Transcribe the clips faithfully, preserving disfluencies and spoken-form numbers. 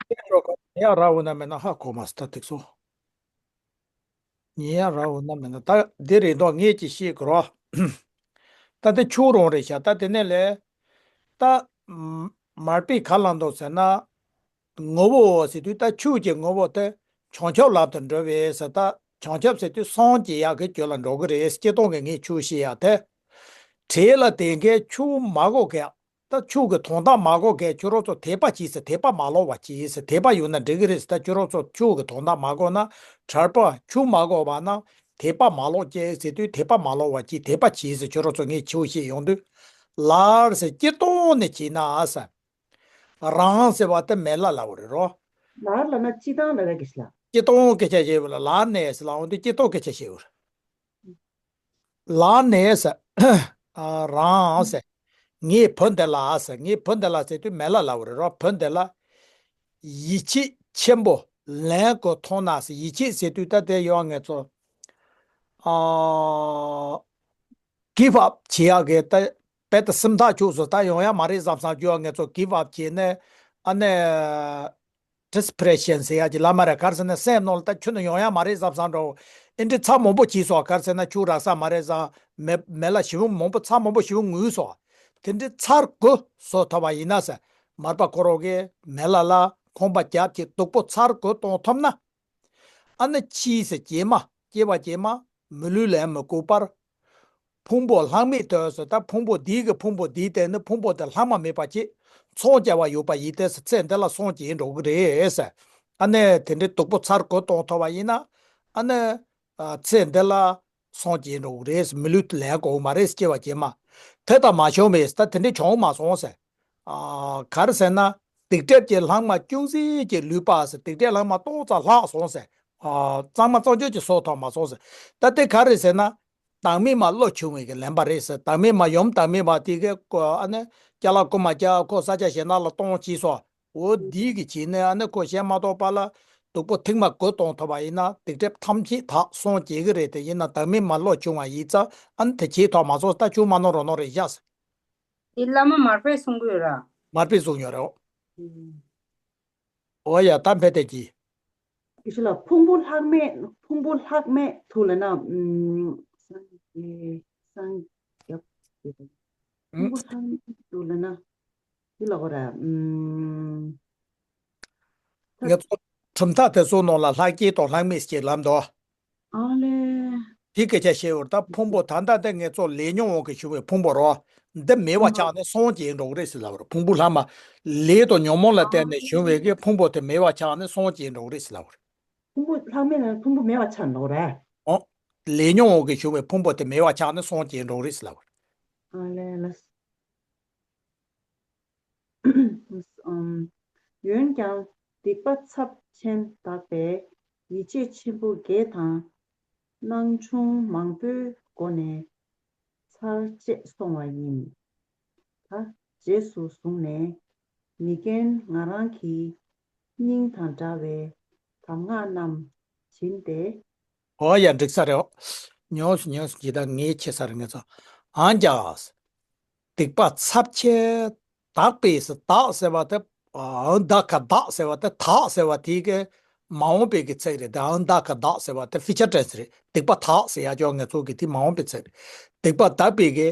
དེ་ཆོ་ག་ཉེ་ཡ་ར་འོ་ན་མེད་ན་ཧ་གོ་མ་སི་ད་ཐིག་སོ། ཉེ་ཡ་ར་འོ་ན་མེད་ན་ད་འདི་རེད་འདུག་ངས་ཅི་ཤེས་དགོས་རོ། ད་དེ་ཆུ་རོང་རེད་ཤག་ད་དེ་ནས་ལས། ད་མར་པས་ག་ལ་འདུག་ཟེར་ན། ངོ་བོ་ཟེར་དུས་ད་ཆོས་ཀྱི་ངོ་བོ་དེ་བྱང་ཆུབ་ལམ་དུ་འགྲོ་བའི་ཟེར། ད་བྱང་ཆུབ་ཟེར་དུས་སངས་རྒྱས་ཡག་གི་རྒྱུ་ལ་འགྲོ་གི་རེད། སྤྱིར་བཏང་གི་ངས་ཆོས་བཤད་ཡག་དེ། གྲས་ལ་དེ་གའི་ཆོས་མ་གོ་གི། ད་ཆོས་ཀྱི་དོན་དག་མ་གོ་གི་ཁྱོད་རང་ཚོ་དད་པ་གྱིས་ཟེར། དད་པ་མ་ལོག་པ་གྱིས་ཟེར། དད་པ་ཡོད་ན་འགྲིག་གི་རེད་ཟེར། ད་ཁྱོད་རང་ཚོ་ཆོས་ཀྱི་དོན་དག་མ་གོ་ན། གྲྭ་པ་ཆོས་མ་གོ་བ་ན་དད་པ་མ་ལོག་གྱིས་ཟེར་དུས་དད་པ་མ་ལོག་པ་གྱིས་དད་པ་གྱིས་ཟེར། ཁྱོད་རང་ཚོ་ངས་ཆོས་བཤད་ཡོང་དུས། ལར་ཟེར་སྤྱིར་བཏང་ནས་བྱས་ན་ཟེར། རང་ཟེར་བ་དེ་མེད་ལ་ལབ་པ་རེད་རོ། ལར་ལབ་ན་སྤྱིར་བཏང་ལབ་ཡ་གི་ཞིག་ལ། སྤྱིར་བཏང་སྐད་ཆ་བཤད་པ་ལ་ལར་ནས་ཟེར་ལབ་འོང་དུས་སྤྱིར་བཏང་སྐད་ཆ་བཤད་པ་རེད། ལར་ནས་ཟེར། ཨ། རང་ཟེར། ངའི་བུ་འདི་ལ་ཟེར། ངའི་བུ་འདི་ལ་ཟེར་དུས་མེད་ལ་ལབ་པ་རེད་རོ། བུ་འདི་ལ། ཡིད་ཆེས་ཆེན་པོ་ལེན་དགོས་མཐོང་ན་ཟེར། ཡིད་ཆེས་ཟེར་དུས་ད་དེ་ཡོད་ངེས་ཚོ། ཨ། གིབ་ཨབ་བྱེད་ཡག་གི་ད། དཔེ་ད་སེམས་ཐག་ཆོད་སོང་། ད་ཡོང་ཡ་མ་རེད་བསམ་བསམ་རྒྱུ་ཡོད་ངེས་ཚོ་གིབ་ཨབ་བྱས་ནས། ཨ་ནི། ཌི་སི་པི་རེ་ཤན་ཟེར་ཡ་གྱི་ལབ་མ་རེད། ག་རེ་ཟེར་ན་སེམས་ནང་ལ་ད་ཁྱོན་ནས་ཡོང་ཡ་མ་རེད་བསམ་བསམ་འདྲ་བོ། ཨེ་འདྲའི་ཚར་མང་པོ་བྱས་སོང་། ག་རེ་ཟེར་ན་ཆུ་རག་ས་མ་རེད་བསམ། མེ་མེ་ལ་ཞེ་པོ་མང་པོ་ཚར་མང་པོ་ཞེ་པོ་ངུས་སོང་། དེ་འདྲའི་ཚར་དགོས་བཟོ་ཐུབ་པ་ཡིན་ན་ཟེར། མར་པ་ཁོ་རང་གིས་མེ་ལ་ལ་ཁང་པ་རྒྱབ་ཀྱི་སྡུག་པོ་ཚར་དགོས་གཏོང་ཐུབ་ན། ཨ་ནི་ཕྱིས་སུ་སྐྱེས་མ་སྐྱེ་བ་སྐྱེས་མ་མི་ལུས་ལེན་མི་དགོས་པར། ཕུང་པོ་ལྷག་མེད་དུ་ཟེར། ད་ཕུང་པོ་འདི་གི་ཕུང་པོ་འདིའི་སྟེང་ནས་ཕུང་པོ་དེ་ལྷག་མ་མེད་པ་ཅིག་འཚང་རྒྱ་བ་ཡོད་པ་ཡིན་ཏེ་ཟེར། ཚེ་འདི་ལ་སངས་རྒྱས་འགྲོ་གི་རེད་ཟེར། ཨ་ནི་དེ་འདྲའི་སྡུག་པོ་ཚར་དགོས་གཏོང་ཐུབ་པ་ཡིན་ན། ཨ་ནི་ཚེ་འདི་ལ་སངས་རྒྱས་འགྲོ་གི་རེད་ཟེར། མི་ལུས་ལེན་དགོས་མ་རེད་ཟེར། སྐྱེ་བ་སྐྱེས་མ། དེ་ལྟར་མ་བྱུང་བས་ད་དེ་འདྲའི་བྱུང་མ་སོང་ཟེར། ཨ། ག་རེ་ཟེར་ན། སྡིག་སྒྲིབ་ཀྱི་ལྷག་མ་ཅུང་ཟད་ཀྱིས་ལུས་པ་ཟེར། སྡིག་སྒྲིབ་ལྷག་མ་ཏོག་ཙམ་ལྷག་སོང་ཟེར། ཨ། གཙང་མ་གཙང་ཆུ་གྱིས་གསོ་ཐུབ་མ་སོང་ཟེར། ད་དེ་ག་རེ་ཟེར་ན། བདག་མེད་མ་བློ་ཆུང་བའི་གི་ལེན་པ་རེད་ཟེར། བདག་མེད་མ་ཡུམ་བདག་མེད་མ་དེ་གི་ཨ་ནི་ཅ་ལག་རྐུ་མ་རྒྱག་ཁོ་ས་ཆ་གཞན་དག་ལ་གཏོང་བྱས་སོང་། འོ་འདི་གི་བྱས་ནས་ཨ་ནི་ཁོ་ཞལ་མ་གཏོགས་པ་ལ་སྡུག་པོ་ཐེངས་མ་དགུ་གཏོང་ཐུབ་པ་ཡིན་ན་སྡིག་སྒྲིབ་ཐམས་ཅད་དག་སོང་བྱེད་གི་རེད། དེ་ཡིན་ན་བདག་མེད་མ་བློ་ཆུང་བ་ཡིན་ཙང་ཨ་ནི་དེ་བྱེད་ཐུབ་མ་སོང་། ད་ཆུ་མ་ནོར་རོ་ནོར་རེད་བཞག་ཟེར། དེ་བླ་མ་མར་པས་གསུང་གི་ཡོད་ར། མར་པས་གསུང་ཡོད་རེད། ཨོ། ཨུམ། ཨོ་ཡ་ད་ཕན་བདེ་སྐྱིད། ཡེ་ཤེས་ལགས། ཕུང་པོ་ལྷག་མེད། ཕུང་པོ་ལྷག་མེད་དུ་ལབ་ན། ཨུམ། སངས་རྒྱས། སངས་རྒྱས། ཕུང་པོ་ལྷག་མེད་དུ་ལབ་ན། འདི་ལ་གོ་ར། ཨུམ། ངེད་ཚོ་གྲུབ་མཐའ་དེ་ཚོ་ནང་ལ་ལྷག་སྐྱེས་དང་ལྷག་མེད་ཅེས་ལབ་འདུག་ཨ་ལེ། དེ་སྐད་ཆ་བཤད་ཡོད་རེད། ད་ཕུང་པོ་ད་ལྟ་དེ་ངེད་ཚོ་ལས་ཉོན་དབང་གིས་བྱུང་བའི་ཕུང་པོ་རོ། འདི་མེད་པ་ཆགས་ནས་སངས་རྒྱས་འགྲོ་གི་རེད་ཟེར་ལབ་རེད། ཕུང་པོ་ལྷག་མ། ལས་དང་ཉོན་མོངས་ལ་བརྟེན་ནས་བྱུང་བའི་གི་ཕུང་པོ་དེ་མེད་པ་ཆགས་ནས་སངས་རྒྱས་འགྲོ་གི་རེད་ཟེར་ལབ་རེད། ཕུང་པོ་ལྷག་མེད་ལ་ཕུང་པོ་མེད་པ་ཆགས་འགྲོ་གི་རེད། ཨོ། ལས་ཉོན་དབང་གིས་བྱུང་བའི་ཕུང་པོ་དེ་མེད་པ་ཆགས་ནས་སངས་རྒྱས་འགྲོ་གི་རེད་ཟེར་ལབ་རེད། ཨ་ལེ་ལགས། འོན་ཀྱང་སྡིག་པ་ཚབས་ཆེན་དག་པས་ཡིད་ཆེས་ཆེན་པོ་བརྒྱད་དང་སྣང་ཆུང་མང་པོའི་སྒོ་ནས་ཚར་བཅད་སོང་བ་ཡིན། ད་རྗེས་སུ་བཟུང་ནས་མི་རྒན་ང་རང་གི་སྙིང་དང་འདྲ་བའི་གདམས་ངག་རྣམས་བྱིན་ཏེ། ཨོ་ཡ་འགྲིག་ས་རེད། ཉོན་སོང་ཉོན་སོང་། ཇི་ལྟར་ངེས་ཆེ་ས་རེད་ངེས་ཚོ། འོན་ཀྱང་། སྡིག་པ་ཚབས་ཆེན་དག་པས་ཟེར། དག་ཟེར་བ་དེ། འོན་ད་ག་དག་ཟེར་བ་དེ། དག་ཟེར་བ་དེ་གི་མ་འོངས་པའི་གི་ཚིག་རེད། དེ་འོན་ད་ག་དག་ཟེར་བ་དེ་ཕི་ཡུ་ཅར་ཊེན་སི་རེད། སྡིག་པ་དག་ཟེར་ཡ་ཅོག་ངེད་ཚོ་གི་དེ་མ་འོངས་པའི་ཚིག་རེད། སྡིག་པ་དག་པའི་གི་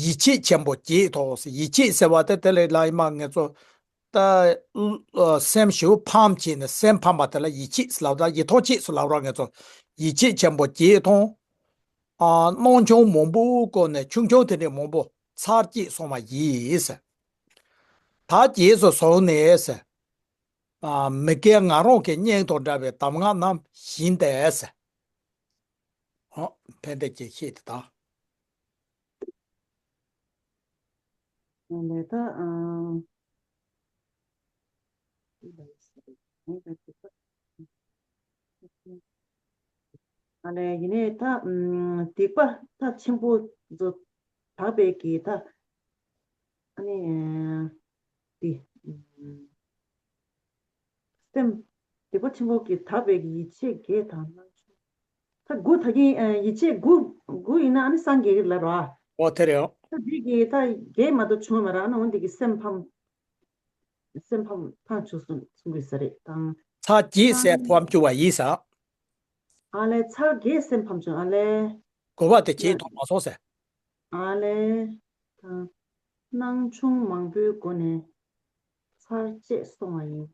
ཡིད་ཆེས་ཆེན་པོ་བསྐྱེད་དོ་ཟེར། ཡིད་ཆེས་ཟེར་བ་དེ་དེ་ལས་ལ་ཡིན་མ་ངེད་ཚོ། ད། ཨ། སེམས་ཞེ་པོ་ཕམ་བྱས་ནས་སེམས་ཕམ་པ་དེ་ལ་ཡིད་ཆེས་ཟེར་ལབ་ད། ཡིད་ཐང་ཆད་ཟེར་ལབ་ར་ངེད་ཚོ། ཡིད་ཆེས་ཆེན་པོ་བསྐྱེད་དང་། ཨ། སྣང་ཆུང་མང་པོའི་སྒོ་ནས་ཆུང་ཆུང་དེ་འདྲའི་མང་པོ་ཚར་བཅད་སོང་བ་ཡིས། ད་རྗེས་སུ་བཟུང་ནས། ཨ། མི་རྒན་ང་རང་གི་སྙིང་དང་འདྲ་བའི་གདམས་ངག་རྣམས་བྱིན་ཏེ། ཨོ། ཕན་བདེ་སྐྱིད་ཤེས་དེ་དང་། ལས་ད། ཨ། ཨ་ལས་ཡིན་ནའི་ད། ཨམ། སྡིག་པ་ད་ཆེན་པོ་ཚོ་དག་པའི་གི་ད། ཨ་ནི། འདི། ཨམ། སེམས། སྡིག་པ་ཆེན་པོ་གི་དག་པའི་གི་ཡིད་ཆེས་བརྒྱད་དང་སྣང་ཆུང་། ད་དགུ་ད་གིན། ཨ། ཡིད་ཆེས་དགུ། དགུ་ཡིན་ན་ཨ་ནི་སངས་རྒྱས་ཀྱི་ལ་རོ། ཨོ་དེ་རེད། ཨོ། ད་འདི་གི་ད་བརྒྱད་མ་གཏོགས་བྱུང་མ་ར། ཨ་ནི་འོ་འདི་གི་སེམས་ཕམ། སེམས་ཕམ་ཕམ་བྱུང་གསུང་གསུང་གི་ས་རེད་དང་། ཚར་གྱིས་སེམས་ཕམ་བྱུང་བ་ཡིན་ས། ཨ་ལས་ཚར་གྱིས་སེམས་ཕམ་བྱུང་ཨ་ལས། གོ་བ་དེ་ཡ། བྱེད་ཐུབ་མ་སོང་ཟེར། ཨ་ལས། དང་། སྣང་ཆུང་མང་པོའི་སྒོ་ནས་ཚར་བཅད་སོང་བ་ཡིན།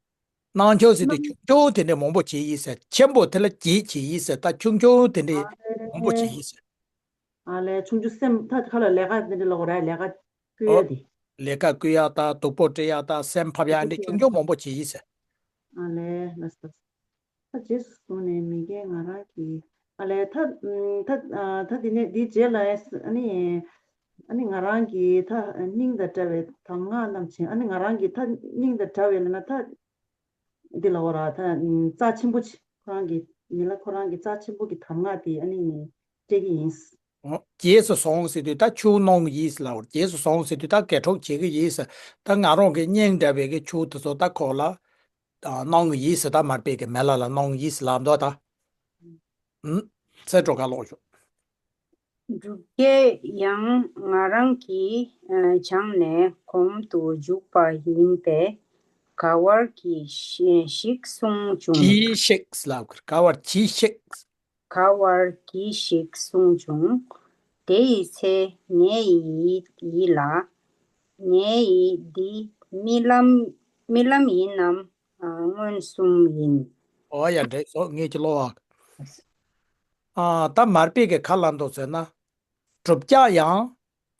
སྣང་ཆུང་ཟེར་དུས་སྣང་ཆུང་ཆུང་དེ་འདྲའི་མང་པོ་བྱེད་ཡིན་ཟེར། ཆེན་པོ་དེ་ལ་གྱིས་བྱེད་ཡིན་ཟེར། ད་ཆུང་ཆུང་དེ་འདྲའི་ཨ་མང་པོ་ལས། བྱེད་ཡིན་ཟེར། ཨ་ལས་ཆུང་ཆུང་སེམས་ཐད་ཁ་ལ་ལས་ཀ་དེ་འདྲ་ལོག་ར་ལས་ཀ་བསྐུལ་ཨོ། ཡ་དེ། ལས་ཀ་བསྐུལ་ཡག་དང་སྡུག་པོ་སྤྲད་ཡག་དང་སེམས་ཕམ་ཡག་འདི་ཆུང་ཆུང་མང་པོ་བྱེད་ཡིན་ཟེར། ཨ་ལས་ལགས་སོ། ད་རྗེས་སུ་བཟུང་ནས་མི་རྒན་ང་རང་གིས་ཨ་ལས་ད་ད་ད་དེ་ནས་འདིའི་རྗེས་ལ་ཨ་ནི་ཨ་ནི་ང་རང་གིས་ད་སྙིང་དང་བྲལ་བའི་གདམས་ངག་རྣམས་བྱིན། ཨ་ནི་ང་རང་གིས་ད་སྙིང་དང་བྲལ་བའི་ལ་ན་ད་འདི་ལ་འོ་ར་ད་རྩ་ཆེན་པོ་ཆེ་ཁོ་རང་གི་མི་ལ་ཁོ་རང་གི་རྩ་ཆེན་པོ་གི་གདམས་ངག་དེ་ཨ་ནི་སྤྲད་ཀྱི་ཡིན། ཨོ། རྗེས་སུ་བཟུང་ཟེར་དུས་ད་ཆུ་གནང་གི་ཡིན་ཟེར་ལབ། རྗེས་སུ་བཟུང་ཟེར་དུས་ད་དགེ་ཕྲུག་བྱེད་ཀྱི་ཡིན་ཟེར། ད་ང་རང་གི་སྙིང་འདྲ་བའི་གི་ཆུ་དེ་ཚོ་ད་ཁོ་ལ་ཨ་གནང་གི་ཡིན་ཟེར། ད་མར་པའི་གི་མི་ལ་ལ་གནང་གི་ཡིན་ཟེར་ལབ་འདུག་ད། ཨུམ། ཚེ་སྒྲོལ་དཀར་ཀློག་ཤོག་སྒྲུབ་བརྒྱ་ཡང་ང་རང་གིས་ཨ་སྦྱངས་ནས་གོམ་དུ་འཇུག་པ་ཡིན་པས། དགའ་བར་གྱིས་ཤིག་གསུངས་བྱུང་། གྱིས་ཤིག་ལབ་དགོས། དགའ་བར་གྱིས་ཤིག་དགའ་བར་གྱིས་ཤིག་གསུངས་བྱུང་། དེ་ཡི་ཚེ་ངའི་ཡིད་ཡིད་ལ། ངའི་ཡིད་འདི་རྨི་ལམ་རྨི་ལམ་ཡིན་ནམ་ཨ་མངོན་སུམ་ཡིན། ཨོ་ཡ་འགྲིག་སོང་། ངས་ཀྱི་ཀློག་ཨ། ཨ་ད་མར་པས་ཀྱི་ག་ལ་འདུག་ཟེར་ན། བསྒྲུབ་བྱ་ཡང་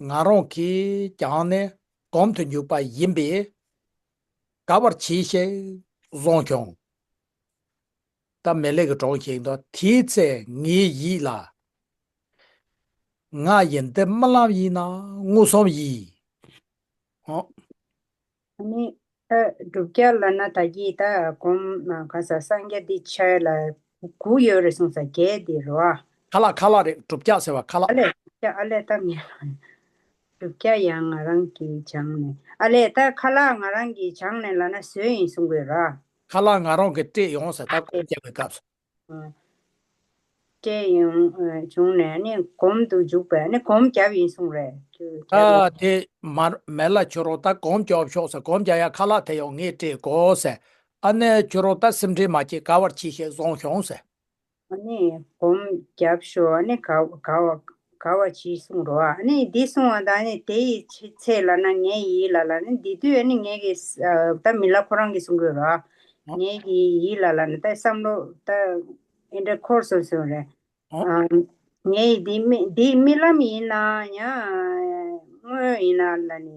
ང་རང་གིས་སྦྱངས་ནས་གོམ་དུ་འཇུག་པ་ཡིན་པས། དགའ་བར་གྱིས་ཤིག་གསུངས་བྱུང་། ད་མི་ལས་ཀྱི་གྲོང་ཞིག་དང་དེའི་ཚེ་ངའི་ཡིད་ལ། ང་ཡི་འདི་རྨི་ལམ་ཡིན་ན་མངོན་སུམ་ཡིན། ཨོ། ཨ་ནི་ཨ་བསྒྲུབ་བྱ་ལབ་ན་ད་གི་ད་གོམ་ག་ས་སངས་རྒྱས་འདི་ཆ་ལ་དགུ་ཡོད་རེད་གསུངས་ས་བརྒྱད་འདི་རེད་བ། ཁ་ལག་ཁ་ལག་རེད། བསྒྲུབ་བྱ་ཟེར་བ་ཁ་ལག་ཨ་ལས་བསྒྲུབ་བྱ་ཨ་ལས་ད་མི་བསྒྲུབ་བྱ་ཡང་ང་རང་གིས་སྦྱངས་ནས་ཨ་ལས་ད་ཁ་ལག་ང་རང་གིས་སྦྱངས་ནས་ལབ་ན་བཟོས་ཡིན་གསུང་དགོས་ར། ཁ་ལག་ང་རང་གིས་སྤྲད་ཡོང་ཟེར། ད་གོམ་རྒྱག་པའི་སྐབས་སུ། སྤྲད་ཡོང་བྱུང་ནས་ནི་གོམ་དུ་འཇུག་པས་ནི་གོམ་བརྒྱབ་ཡིན་གསུངས་རེད། ཨ་དེ་མར་མེ་ལ་ཁྱོད་རང་ད་གོམ་རྒྱོབ་ཤོག་ཟེར། གོམ་རྒྱག་ཡ་ཁ་ལག་དེ་ཡང་ངས་སྤྲད་དགོས་ཟེར། ཨ་ནི་ཁྱོད་རང་ད་སེམས་ཁྲལ་མ་བྱེད། དགའ་བར་གྱིས་ཤིག་གསུངས་བྱུང་ཟེར། ཨ་ནི་གོམ་རྒྱབ་ཤོག་ཨ་ནི་དགའ་དགའ་བ་དགའ་བ་གྱིས་གསུངས་རོགས། ཨ་ནི་འདི་གསུང་བ་དང་ཨ་ནི་དེ་ཡི་ཚེ་ལ་ན་ངའི་ཡིད་ལ་ལ་ནི་འདི་དུས་ཨ་ནི་ངའི་གི་ད་མི་ལ་ཁོ་རང་གིས་གསུང་དགོས་རོགས། ངའི་གི་ཡིད་ལ་ལ་ནི་ད་བསམ་བློ་ད་ཨེ་འདྲ་འཁོར་སོང་སོང་རེད། ཨ། ངའི་འདི་རྨི་འདི་རྨི་ལམ་ཡིན་ན་ཡང་དངོས་ཡིན་ན་ལ་ནི་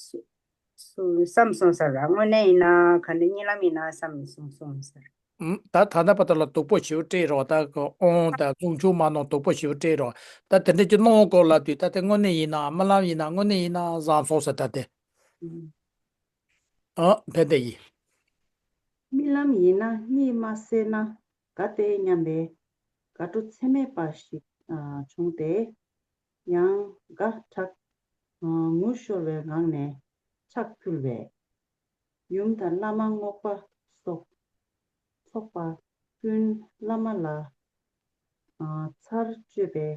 སུ་སུ་བསམ་སོང་ཟེར་ར། དངོས་གནས་ཡིན་ན་ག་འདྲ་རྨི་ལམ་ཡིན་ན་བསམ་སོང་སོང་ཟེར། ཨུམ། ད་ད་ལྟ་བར་དུ་ལ་སྡུག་པོ་ཞེ་པོ་སྤྲད་རོགས། ད་ཁོ་ཨོང་ད་གསུང་ཆུང་མ་གནང་། སྡུག་པོ་ཞེ་པོ་སྤྲད་རོགས། ད་དེ་འདྲ་ཅིག་གནང་དགོས་ལབ་དུས་ད་དེ་དངོས་གནས་ཡིན་ན་རྨི་ལམ་ཡིན་ན་དངོས་གནས་ཡིན་ན་བསམ་སོང་ཟེར་ད་དེ། ཨུམ། ཨ་ཕན་བདེ་ཡིན། རྨི་ལམ་ཡིན་ན་གཉིད་མ་སད་ན་དགའ་སྟེ་སྙམ་པའི་དགའ་སྤྲོ་ཚད་མེད་པ་ཞིག་ཨ་བྱུང་སྟེ། ཡང་དགའ་དྲགས་ཨ་ངུ་ཤོར་བའི་ངང་ནས་ཕྱག་ཕུལ་བས། ཡུམ་དང་བླ་མ་རྔོག་པ་སོགས་ཚོགས་པ་ཀུན་བླ་མ་ལ་ཨ་ཚར་གཅོད་པའི་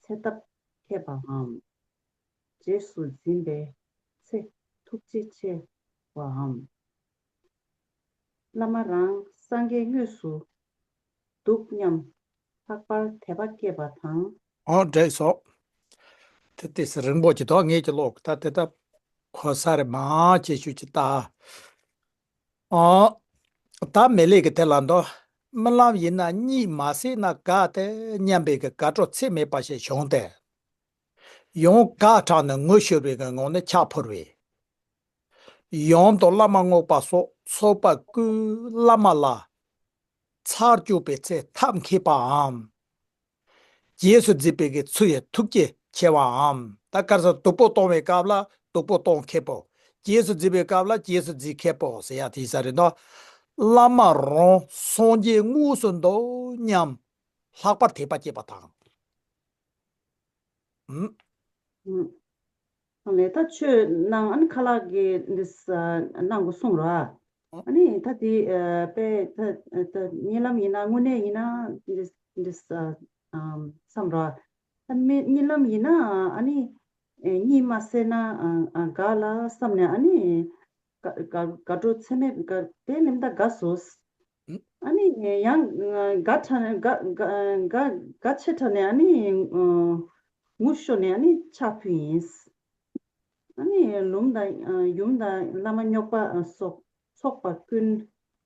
ཚེ་ཐབས་མཁས་པའམ། རྗེས་སུ་འཛིན་པའི་ཚེ་ཐུགས་རྗེ་ཆེ་བའམ། བླ་མ་རང་སངས་རྒྱས་དངོས་སུ་འདུག་སྙམ་ལྷག་པར་དད་པ་སྐྱེས་པ་དང་། ཨོ་འགྲིག་སོང་། དེ་ཏོག་ཙམ་རིང་པོ་ཅིག་འདུག་ངས་ཀྱི་ཀློག་ད་དེ་ད་གོ་ས་རེ་མང་ཆེ་ཤོས་ཅིག་ལྟ། ཨོ། ད་མི་ལས་ཀྱི་དེ་ལ་འདུག་རྨི་ལམ་ཡིན་ན་གཉིད་མ་སད་ན་དགའ་སྟེ་སྙམ་པའི་གི་དགའ་སྤྲོ་ཚད་མེད་པ་ཞིག་བྱུང་སྟེ། ཡང་དགའ་དྲགས་ནས་ངུ་ཤོར་བའི་གི་ངང་ནས་ཕྱག་ཕུལ་བས། ཡུམ་དང་བླ་མ་རྔོག་པ་སོགས་ཚོགས་པ་ཀུན་བླ་མ་ལ་ཚར་གཅོད་པའི་ཚེ་ཐབས་མཁས་པའམ། རྗེས་སུ་འཛིན་པའི་གི་ཚུལ་ཡང་ཐུགས་རྗེ་ཆེ་བའམ། ད་ག་རེ་ཟེར། སྡུག་པོ་གཏོང་བའི་སྐབས་ལ་སྡུག་པོ་གཏོང་མཁས་པོ། རྗེས་སུ་འཛིན་པའི་སྐབས་ལ་རྗེས་སུ་འཛིན་མཁས་པོ་ཟེར་ཡ་དེ་ས་རེད་འདུག་བླ་མ་རང་སངས་རྒྱས་དངོས་སུ་འདུག་སྙམ་ལྷག་པར་དད་པ་སྐྱེས་པ་དང་། ཨུམ། ཨུམ། ཨ་ལས་ད་ཆོས་གནང་ཨ་ནི་ཁ་ལག་གི་འདི་ས་གནང་དགོས་གསུངས་ར། ཨ་ནི་ད་དེ་ཨ་དཔེ་ད་ད་གཉིད་ལམ་ཡིན་ན་དངོས་གནས་ཡིན་ན་འདི་འདི་ས་ཨམ་བསམ་ར། ཨ་ནི་གཉིད་ལམ་ཡིན་ན་ཨ་ནི་ཨེ་གཉིད་མ་སད་ན་ཨ་ཨ་དགའ་ལ་བསམ་ནས་ཨ་ནི་ དགའ་དགའ་དགའ་སྤྲོ་ཚད་མེད་དགའ་དེ་ལེམ་ད་དགའ་སོ། ཨ་ནི་ཡང་དགའ་ཁྲ་ནས་དགའ་དགའ་དགའ་དགའ་ཆེ་ཁྲ་ནས་ཨ་ནི་ངུ་ཤོར་ནས་ཨ་ནི་ཕྱག་ཕུལ་ཡིན། ཨ་ནི་ལུམ་དང་ཡུམ་དང་བླ་མ་རྙོག་པ་སོགས་ཚོགས་པ་ཀུན་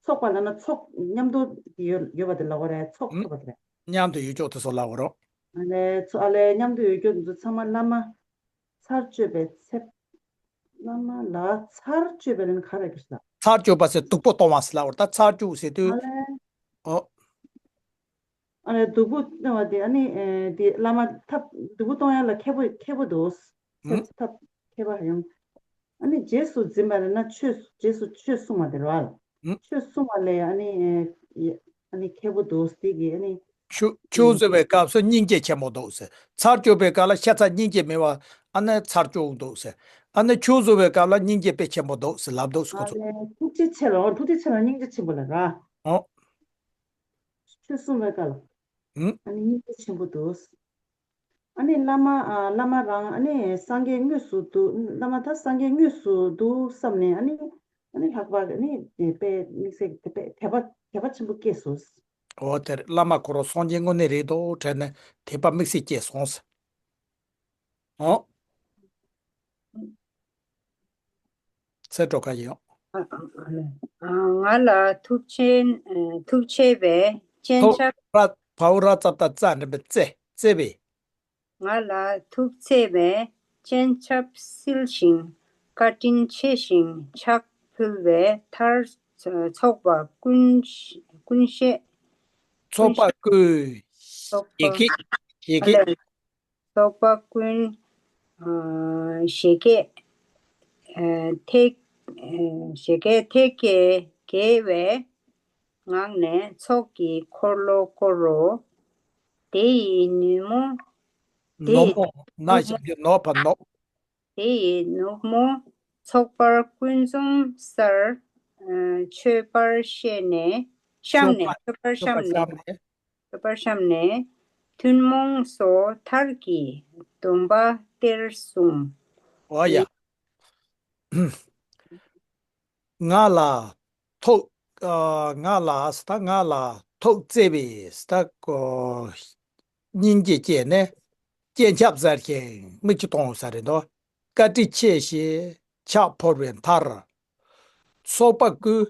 ཚོགས་པ་ལབ་ན་ཚོགས་མཉམ་དུ་ཡོད་ཡོད་པ་དེ་ལབ་པ་རེད། ཚོགས་ཚོགས་པ་དེ་རེད། མཉམ་དུ་ཡོད་ཅོག་དེ་ཚོ་ལབ་པ་རོ། ཨ་ལས་ཚོ་ཨ་ལས་མཉམ་དུ་ཡོད་ཅོག་དེ་ཚོ་ཚང་མ་བླ་མ་ཚར་གཅོད་པའི་ཚེ། བླ་མ་ལ་ཚར་གཅོད་པའི་ལན་ག་རེ་གི་ས། ཚར་གཅོད་པ་ཟེར་སྡུག་པོ་གཏོང་བ་ཟེར་ལབ་པ་རེད། ད་ཚར་གཅོད་ཟེར་དུས། ཨ་ལས། ཨོ། ཨ་ལས་སྡུག་པོ་གཏོང་བ་དེ་ཨ་ནི་ཨེ་དེ་བླ་མ་ཐབས་སྡུག་པོ་གཏོང་ཡ་ལ་མཁས་པོ་མཁས་པོ་འདུག་ཨུ། ཐབས་མཁས་པ་ཡང་། ཨ་ནི་རྗེས་སུ་འཛིན་པ་ལབ་ན་ཆོས་རྗེས་སུ་ཆོས་གསུང་བ་དེ་རེད་བ། ཨུ། ཆོས་གསུང་བ་ལས་ཨ་ནི་ཨེ་ཨ་ནི་མཁས་པོ་འདུག་དེ་གི་ཨ་ནི། ཆོས་ཆོས་གསུང་བའི་སྐབས་སུ་སྙིང་རྗེ་ཆེན་པོ་འདུག་ཟེར། ཚར་གཅོད་པའི་སྐབས་ལ་ཤ་ཚ་སྙིང་རྗེ་མེད་པ་ཨ་ནི་ཚར་གཅོད་འདུག་ཟེར། ཨ་ནི་ཆོས་གསུང་བའི་སྐབས་ལ་སྙིང་རྗེ་དཔེ་ཆེན་པོ་འདུག་ཟེར་ལབ་འདུག་ཟེར་ཁོ་ཚོ། ཨ་ལས་ཐུགས་རྗེ་ཆེ་ལ་ཨོ་ཐུགས་རྗེ་ཆེ་ལ་སྙིང་རྗེ་ཆེན་པོ་ལ་ར། ཨོ། ཆོས་གསུང་བའི་སྐབས་ལ། ཨུ། ཨ་ནི་སྙིང་རྗེ་ཆེན་པོ་འདུག་ཨ་ནི་བླ་མ་ཨ་བླ་མ་རང་ཨ་ནི་སངས་རྒྱས་དངོས་སུ་འདུག་བླ་མ་ད་སངས་རྒྱས་དངོས་སུ་འདུག་བསམ་ནས་ཨ་ནི་ཨ་ནི་ལྷག་པར་ཨ་ནི་དཔེ་དམིགས་བསལ་དེ་དཔེ་དད་པ་དད་པ་ཆེན་པོ་སྐྱེས་སོ། འོ་དེར་བླ་མ་ཁོ་རང་སངས་རྒྱས་དངོས་གནས་རེད་དོ་དྲན་ནས་དད་པ་དམིགས་བསལ་སྐྱེས་སོང་ཟེར། ཨོ། ཚེ་སྒྲོལ་དཀར་ཡིན། ང་ལ་ཐུགས་ཆེན་ཐུགས་ཆེ་བའི་སྤྱན་ཆབ། བའོ་ར་ཙ་ཏ་ཙ་འདྲེན་པའི་བརྩེ་བརྩེ་བའི། ང་ལ་ཐུགས་བརྩེ་བའི་སྤྱན་ཆབ་བསིལ་ཞིང་བཀའ་དྲིན་ཆེ་ཞིང་ཕྱག་ཕུལ་བའི་མཐར་ཚོགས་པ་ཀུན་ཀུན་ཤེས། ཚོགས་པ་ཀུན་ཞེ་གེ་ཞེ་གེ། ཚོགས་པ་ཀུན་ཞེ་གེ་ཐེག་ཞེ་གེ་ཐེག་གེ་དགེ་བའི་ངང་ནས་ཚོགས་ཀྱི་འཁོར་ལོ་བསྐོར་རོ། དེ་ཡི་ནུབ་མོ། དེ་ནུབ་ཡི་མོ་ན་ཞབས་ཀྱུ་ནོ་ཕ་ནོ། དེ་ཡི་ནུབ་མོ་ཚོགས་པར་ཀུན་འཛོམས་སར། མཆོད་པར་བཤམས་ནས་བཤམས་ནས་མཆོད་པར་བཤམས་ནས་མཆོད་པར་བཤམས་ནས་ཐུན་མོང་སོ་ཐར་གྱི་སྡོམ་པ་སྟེར་གསུངས། འོ་ཡ། ང་ལ་ཐུགས་ང་ལ་ད་ང་ལ་ཐུགས་བརྩེ་བའི་ད་སྙིང་རྗེ་སྐྱེས་ནས་སྤྱན་ཆབ་གཟར་ཞིང་མིག་ཆུ་གཏོང་ས་རེད་དོ། བཀའ་དྲིན་ཆེ་ཞེས་ཕྱག་ཕུལ་བའི་མཐར། ཚོགས་པ་ཀུན་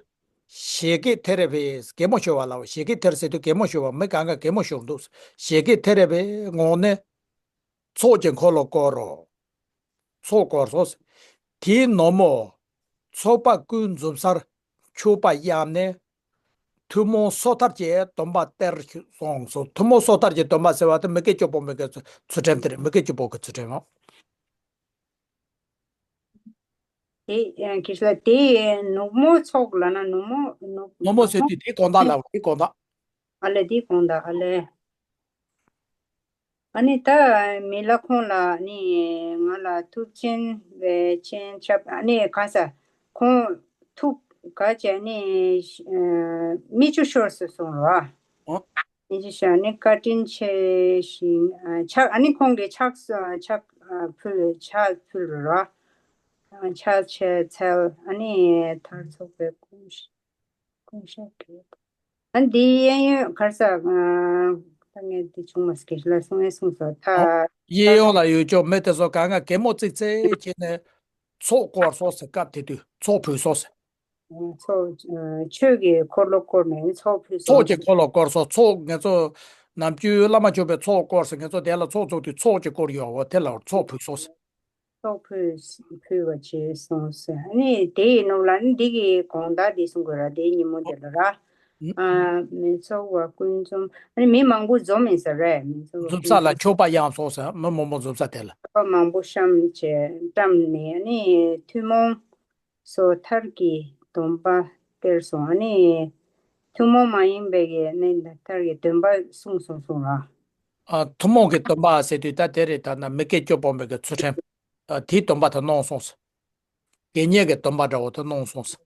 ཞེ་གེ་ཐེར་བས་གད་མོ་ཤོར་བ་ལ་ཞེ་གེ་ཐེར་ཟེར་དུས་གད་མོ་ཤོར་བ་མི་གང་ག་གད་མོ་ཤོར་འདུག་ཞེ་གེ་ཐེར་བས་ངོ་ནས་ཚོགས་ཀྱི་འཁོར་ལོ་བསྐོར་རོ། ཚོགས་བསྐོར་སོ། དེའི་ནུབ་མོ་ཚོགས་པ་ཀུན་འཛོམས་སར་མཆོད་པ་གཡང་ནས་ཐུན་མོང་སོ་ཐར་གྱི་སྡོམ་པ་སྟེར་གསུངས་སོ། ཐུན་མོང་སོ་ཐར་གྱི་སྡོམ་པ་ཟེར་བ་དེ་མི་དགེ་བཅུ་སྤོང་བའི་གི་ཚུལ་ཁྲིམས་དེ་རེད། མི་དགེ་བཅུ་སྤོང་གི་ཚུལ་ཁྲིམས་ཨང་། དེ་ཡང་གི་ས་དེ་ནུབ་མོ་ཚོགས་ལབ་ན་ནུབ་མོ་ནུབ་ནུབ་མོ་ཟེར་དུས་དེའི་དགོང་དག་ལ་དེའི་དགོང་དག་ཨ་ལས་དེའི་དགོང་དག་ཨ་ལས། ཨ་ནི་ད་མི་ལ་ཁོང་ལ་ནི་ང་ལ་ཐུགས་ཆེན་བའི་སྤྱན་ཆབ་ཨ་ནི་གང་ས་ཁོང་ཐུགས་ག་བྱས་ནི་མིག་ཆུ་ཤོར་སོ་སོང་རོ། ཨོ། མིག་ཆུ་ཤོར་ནི་བཀའ་དྲིན་ཆེ་ཞིང་ཕྱག་ཨ་ནི་ཁོང་གི་ཕྱག་ཕྱག་ཕུལ་ཕྱག་ཕུལ་རོ། ཕྱག་ཕྱག་འཚལ་ཨ་ནི་མཐར་ཚོགས་པའི་ཀུན་ཀུན་ཤེས་ཀྱི། ཨ་འདི་གཡས་གཡོན་གར་ས་ད་ངས་འདི་བྱུང་མ་སྐད་ལ་གསུང་ངས་གསུངས་སོ་ད། གཡས་གཡོན་ལ་ཡོད་ཅོག་མི་དེ་ཚོ་གང་ག་གད་མོ་ཙིག་ཙིག་བྱས་ནས་ཚོགས་བསྐོར་སོ་ཟེར་སྐབས་དེ་དུས་ཚོགས་ཕུལ་སོ་ཟེར། ཚོགས་ཆོས་ཀྱི་འཁོར་ལོ་བསྐོར་ནས་ཚོགས་ཕུལ་སོ། ཚོགས་ཀྱི་འཁོར་ལོ་བསྐོར་སོ། ཚོགས་ངེད་ཚོ་ནམ་རྒྱུན་བླ་མ་མཆོད་པའི་ཚོགས་བསྐོར་ཟེར་ངེད་ཚོ་དེ་ལ་ཚོགས་བཙུགས་དུས་ཚོགས་ཀྱི་སྐོར་ཡོད་འོ་དེ་ལ་ཚོགས་ཕུལ་སོ་ཟེར། ཚོགས་ཕུལ་ཕུལ་བ་བྱས་སོང་ཟེར། ཨ་ནི་དེ་ཡི་ནང་ལ་ནི་འདི་གི་དགོང་དག་འདི་གསུང་དགོས་ར་དེའི་ཉིན་མོ་དེ་ལ་ར། ཨ་མི་ཚོགས་པ་ཀུན་འཛོམས་ཨ་ནི་མི་མང་པོ་འཛོམས་ཡིན་ས་རེད། མི་ཚོགས་པ་འཛོམས་ས་ལ་མཆོད་པ་གཡང་སོང་ཟེར་མི་མང་པོ་འཛོམས་ས་དེ་ལ། མཆོད་པ་མང་པོ་བཤམས་བྱས་བཀྲམ་ནས་ཨ་ནི་ཐུན་མོང་སོ་ཐར་གྱི་སྡོམ་པ་སྟེར་སོང་ཨ་ནི་ཐུན་མོང་མ་ཡིན་པའི་གི་ཨ་ནི་ཐར་གྱི་སྡོམ་པ་གསུངས་སོང་གསུངས་ར། ཨ་ཐུན་མོང་གི་སྡོམ་པ་ཟེར་དུས་ད་དེ་རེད། ད་ན་མི་དགེ་བཅུ་སྤོང་བའི་གི་ཚུལ་ཁྲིམས། ཨ་དེའི་སྡོམ་པ་དེ་གནང་སོང་ཟེར། དགེ་བསྙེན་གྱི་སྡོམ་པ་འདྲ་བོ་དེ་གནང་སོང་ཟེར།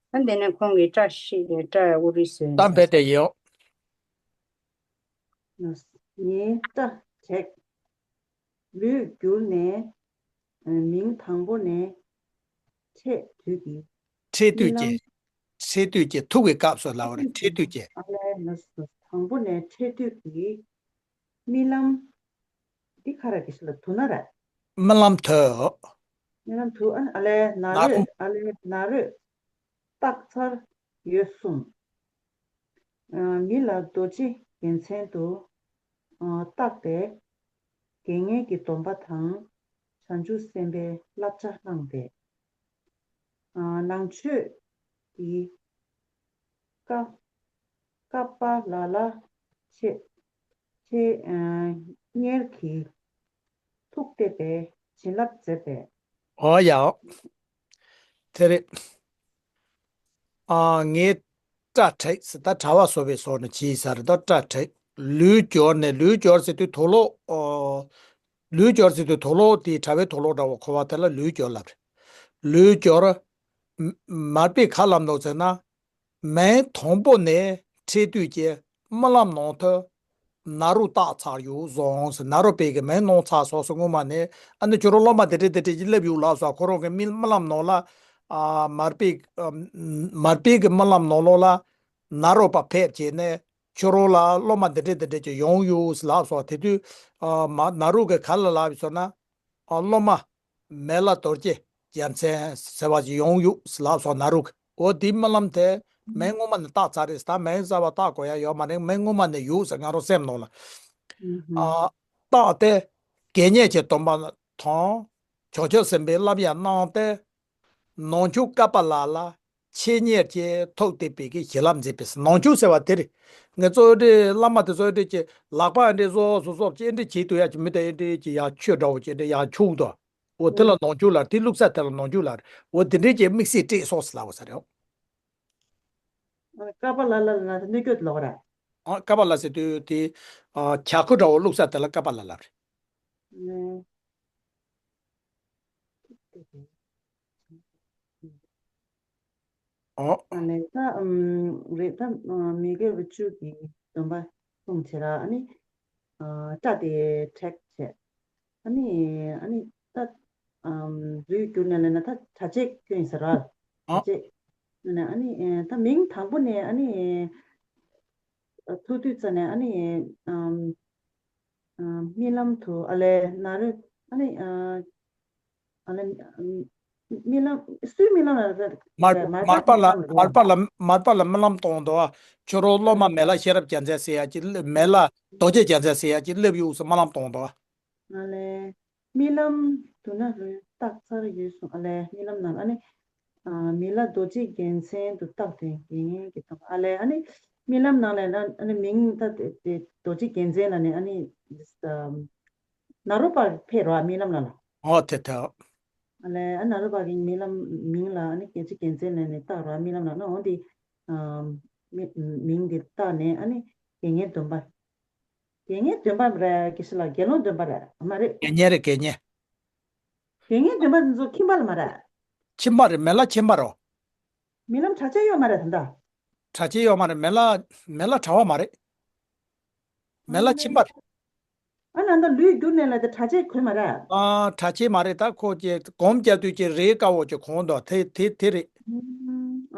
ཨ་འདི་ནས་ཁོང་གིས་བཀྲ་ཤིས་བཀྲ་ཨུ་རི་སུ་ད་འབད་དེ་ཡོད། ངའི་བཀྲ་དྲེག་ལུས་གྱུར་ནས། མིང་དང་པོ་ནས་འཕྲད་དུས་ཀྱི། འཕྲད་དུས་ཀྱི། རྨི་ལམ། འཕྲད་དུས་ཀྱི་ཐུག་གི་སྐབས་སུ་ལབ་པ་རེད། འཕྲད་དུས་ཀྱི། ཨ་ལས་ན་སོ། དང་པོ་ནས་འཕྲད་དུས་ཀྱི་རྨི་ལམ། འདི་ག་རེ་གི་ཞིག་ལ་དུ་ན་རེད། རྨི་ལམ་དུ། རྨི་ལམ་དུ་ཨ་ཨ་ལས་ན་ན་རོ། རོ། ཨ་ལས་ན་རོས་བཏགས་ཚར་ཡོད་གསུངས། ཨ། མི་ལ་རྡོ་རྗེ་རྒྱལ་མཚན་དུ། ཨ། བཏགས་ཏེ། དགེ་བསྙེན་གྱི་སྡོམ་པ་དང་། བྱང་ཆུབ་སེམས་དཔའི་བསླབ་བྱ་བླངས་ཏེ། ཨ། ནང་མཆོད་ཀྱི་ཀ་ཀ་པ་ལ་ལ་ཆེ་ཆེ་ཨ་གཉེར་གྱིས་ཐུགས་གཏད་པའི་བྱིན་རླབས་མཛད་པས། ཨོ་ཡ། དེ་རེད། ཨ། ངས་སྐྲ་བྲེགས་ཟེར། ད་གྲྭ་པ་བཟོ་བའི་བཟོ་ནས་བྱས་ས་རེད། ད་སྐྲ་བྲེགས། ལུས་སྦྱོར་ནས། ལུས་སྦྱོར་ཟེར་དུས་དུག་ལོག་ཨོ། ལུས་སྦྱོར་ཟེར་དུས་དུག་ལོག་དེ་གྲྭ་པའི་དུག་ལོག་འདྲ་བོ་འཁོར་བ་དེ་ལ་ལུས་སྦྱོར་ལབ་རེད། ལུས་སྦྱོར། མ་མར་པས་ག་ལབ་འདུག་ཟེར་ན། མིང་དང་པོ་ནས་འཕྲད་དུས་ཀྱི་རྨི་ལམ་ནང་དུ་ན་རོ་བཏགས་ཚར་ཡོད་བཟོ་འོང་ཟེར། ན་རོ་པས་གི་མིང་གནང་ཚར་སོང་ཟེར། སྔོན་མ་ནས་ཨ་ནི་ཁྱོད་རང་སློབ་མ་དེ་འདྲས་དེ་འདྲས་ཀྱིས་སླེབས་ཡོད་ལབ་སོང་། ཁོ་རང་གི་རྨི་རྨི་ལམ་ནང་ལ། ཨ། མར་པས། ཨ། མར་པས་གི་རྨི་ལམ་ནང་ལོགས་ལ་ན་རོ་པ་ཕེབས་བྱས་ནས་ཁྱོད་རང་ལ་སློབ་མ་འདི་འདྲས་འདི་འདྲས་ཀྱི་ཡོང་ཡོད་ལབ་སོང་། དེ་དུས། ཨ། མ་ན་རོ་གིས་ག་ལ་ལབ་ཡོད་ཟེར་ན། ཨ། སློབ་མ་མི་ལ་རྡོ་རྗེ་རྒྱལ་མཚན་ཟེར་བ་ཞིག་ཡོང་ཡོད་ལབ་སོང་། ན་རོ་གིས། འོ་དེའི་རྨི་ལམ་དེ་མིང་སྔོན་མ་ནས་བཏགས་ཚར་རེད། ད་མིང་གསར་པ་བཏགས་དགོས་ཡ་ཡོད་མ་རེད། མིང་སྔོན་མ་ནས་ཡོད་ཟེར་ང་རང་སེམས་ནང་ལ། ཨ། བཏགས་ཏེ་དགེ་བསྙེན་གྱི་སྡོམ་པ་དང་བྱང་ཆུབ་སེམས་དཔའི་བསླབ་བྱ་གནང་སྟེ། ནང་ཆོས་ཀ་པ་ལ་ལ་ཆེ་གཉེར་གྱིས་ཐུགས་གཏད་པའི་གི་བྱིན་རླབས་མཛད་པས། ནང་ཆོས་ཟེར་བ་དེ་རེད། ངས་གཙོ་བོ་འདྲ་བླ་མ་དེ་ཚོ་འདྲ་གྱི་ལག་པ་འདྲ་བཟོ་བཟོ་བཟོ་བྱས་འདྲ་བྱེད་དུ་ཡ་གྱི་མི་དེ་འདྲ་གྱི་ཡ་ཆོས་འདྲ་བོ་བྱས་འདྲ་ཡ་འཁྱུག་དོ། འོ་དེ་ལ་ནང་ཆོས་ལ། དེ་བླུགས་ས་དེ་ལ་ནང་ཆོས་ལ། འོ་དེ་འདྲ་གྱི་དམིགས་བསལ་སྤྲད་སོང་ཟེར་ལབ་པ་ས་རེད། ཀ་པ་ལ་ལ་ལ་ན་དེ་གནོད་སྐྱོན་ལོག་ར། ཨ། ཀ་པ་ལ་ཟེར་དུས་དེ། ཨ། བྱ་ཁུ་འདྲ་བོ་བླུགས་ས་དེ་ལ་ཀ་པ་ལ་ལ་རེད། ཨོ། ཨ་ནི་ད་ཨམ་རེད། ད་ཨམ་མི་དགེ་བ་བཅུ་གི་སྡོམ་པ་གསུངས་བྱས་ར། ཨ་ནི་ཨ་སྐྲ་དེ་བྲེགས་བྱས། ཨ་ནི་ཨ་ནི་ད་ཨམ་རུས་བསྒྱུར་ནས་ལབ་ན་ད་གྲྭ་ཆས་གྱོན་ཡིན་ས་ར། གྲྭ་ཨོ། ཆས་གྱོན་ནས། ཨ་ནི་ཨེ་ད་མིང་དང་པོ་ནས་ཨ་ནི་ཨ་ཐུག་དུས་ཙ་ནས་ཨ་ནི་ཨམ། ཨ། རྨི་ལམ་དུ། ཨ་ལས་ན་རོ། ཨ་ནི་ཨ། ཨ་ལས་རྨི་ལམ། སུའི་རྨི་ལམ་ལ་རེད། མར་མར་མར་པ་པ་ལ། རྨི་ལམ་རེད། མར་པ་ལ། མར་པ་ལ་རྨི་ལམ་གཏོང་འདུག་ཨ། ཁྱོད་རང་སློབ་མ་མི་ལ་ཤེས་རབ་རྒྱལ་མཚན་ཟེར་ཡ་གཅིག་སླེབས། མི་ལ་རྡོ་རྗེ་རྒྱལ་མཚན་ཟེར་ཡ་གཅིག་སླེབས་ཡོད་ཟེར་རྨི་ལམ་གཏོང་འདུག་ཨ། ཨ་ལས། རྨི་ལམ་དུ་ན་རོས་བཏགས་ཚར་ཡོད་གསུངས། ཨ་ལས་རྨི་ལམ་ནང་ཨ་ནི། ཨ། མི་ལ་རྡོ་རྗེ་རྒྱལ་མཚན་དུ་བཏགས་ཏེ་དགེ་བསྙེན་གྱི་སྡོམ་པ། ཨ་ལས་ཨ་ནི་རྨི་ལམ་ནང་ལས་ན་ཨ་ནི་མིང་ད་དེ་དེ་རྡོ་རྗེ་རྒྱལ་མཚན་ལ་ནི་ཨ་ནི་ཨམ་ན་རོ་པ་ཕེབས་རོ་རྨི་ལམ་ལ་ལ། ཨོ་དེ་དེ། ཨ་ལས་ཨ་ན་རོ་པ་གི་རྨི་ལམ་མིང་ལ་ཨ་ནི་རྡོ་རྗེ་རྒྱལ་མཚན་ལ་ནི་བཏགས་རོ་རྨི་ལམ་ལ་ན། འོ་དེ་ཨམ་མི་མིང་དེ་བཏགས་ནས་ཨ་ནི་དགེ་བསྙེན་སྡོམ་པ། དགེ་བསྙེན་སྡོམ་པ་རེད། དགེ་བཤེས་ལགས། དགེ་སློང་སྡོམ་པ་རེད་མ་རེད། དགེ་བསྙེན་རེད། དགེ་བསྙེན། དགེ་བསྙེན་སྡོམ་པ་འདི་ཚོ་ཁྱིམ་པ་ལ་མ་རེད། ཁྱིམ་པ་རེད། མི་ལ་ཁྱིམ་པ་རོ། རྨི་ལམ་གྲྭ་ཆས་ཡོད་མ་རེད་ད་ལྟ། གྲྭ་ཆས་ཡོད་མ་རེད། མི་ལ་མི་ལ་གྲྭ་པ་མ་རེད། མི་ལ་ཁྱིམ་པ་རེད། ཨ་ནི་ད་ལུས་བསྒྱུར་ནས་ལ་དེ་གྲྭ་ཆས་གོན་མ་རེད། ཨ། གྲྭ་ཆས་མ་རེད། ད་ཁོ་ཀྱི་སྒོམ་རྒྱག་དུས་ཀྱི་རས་དཀར་པོ་ཅིག་གོན་འདུག་དེ་དེ་དེ་རེད།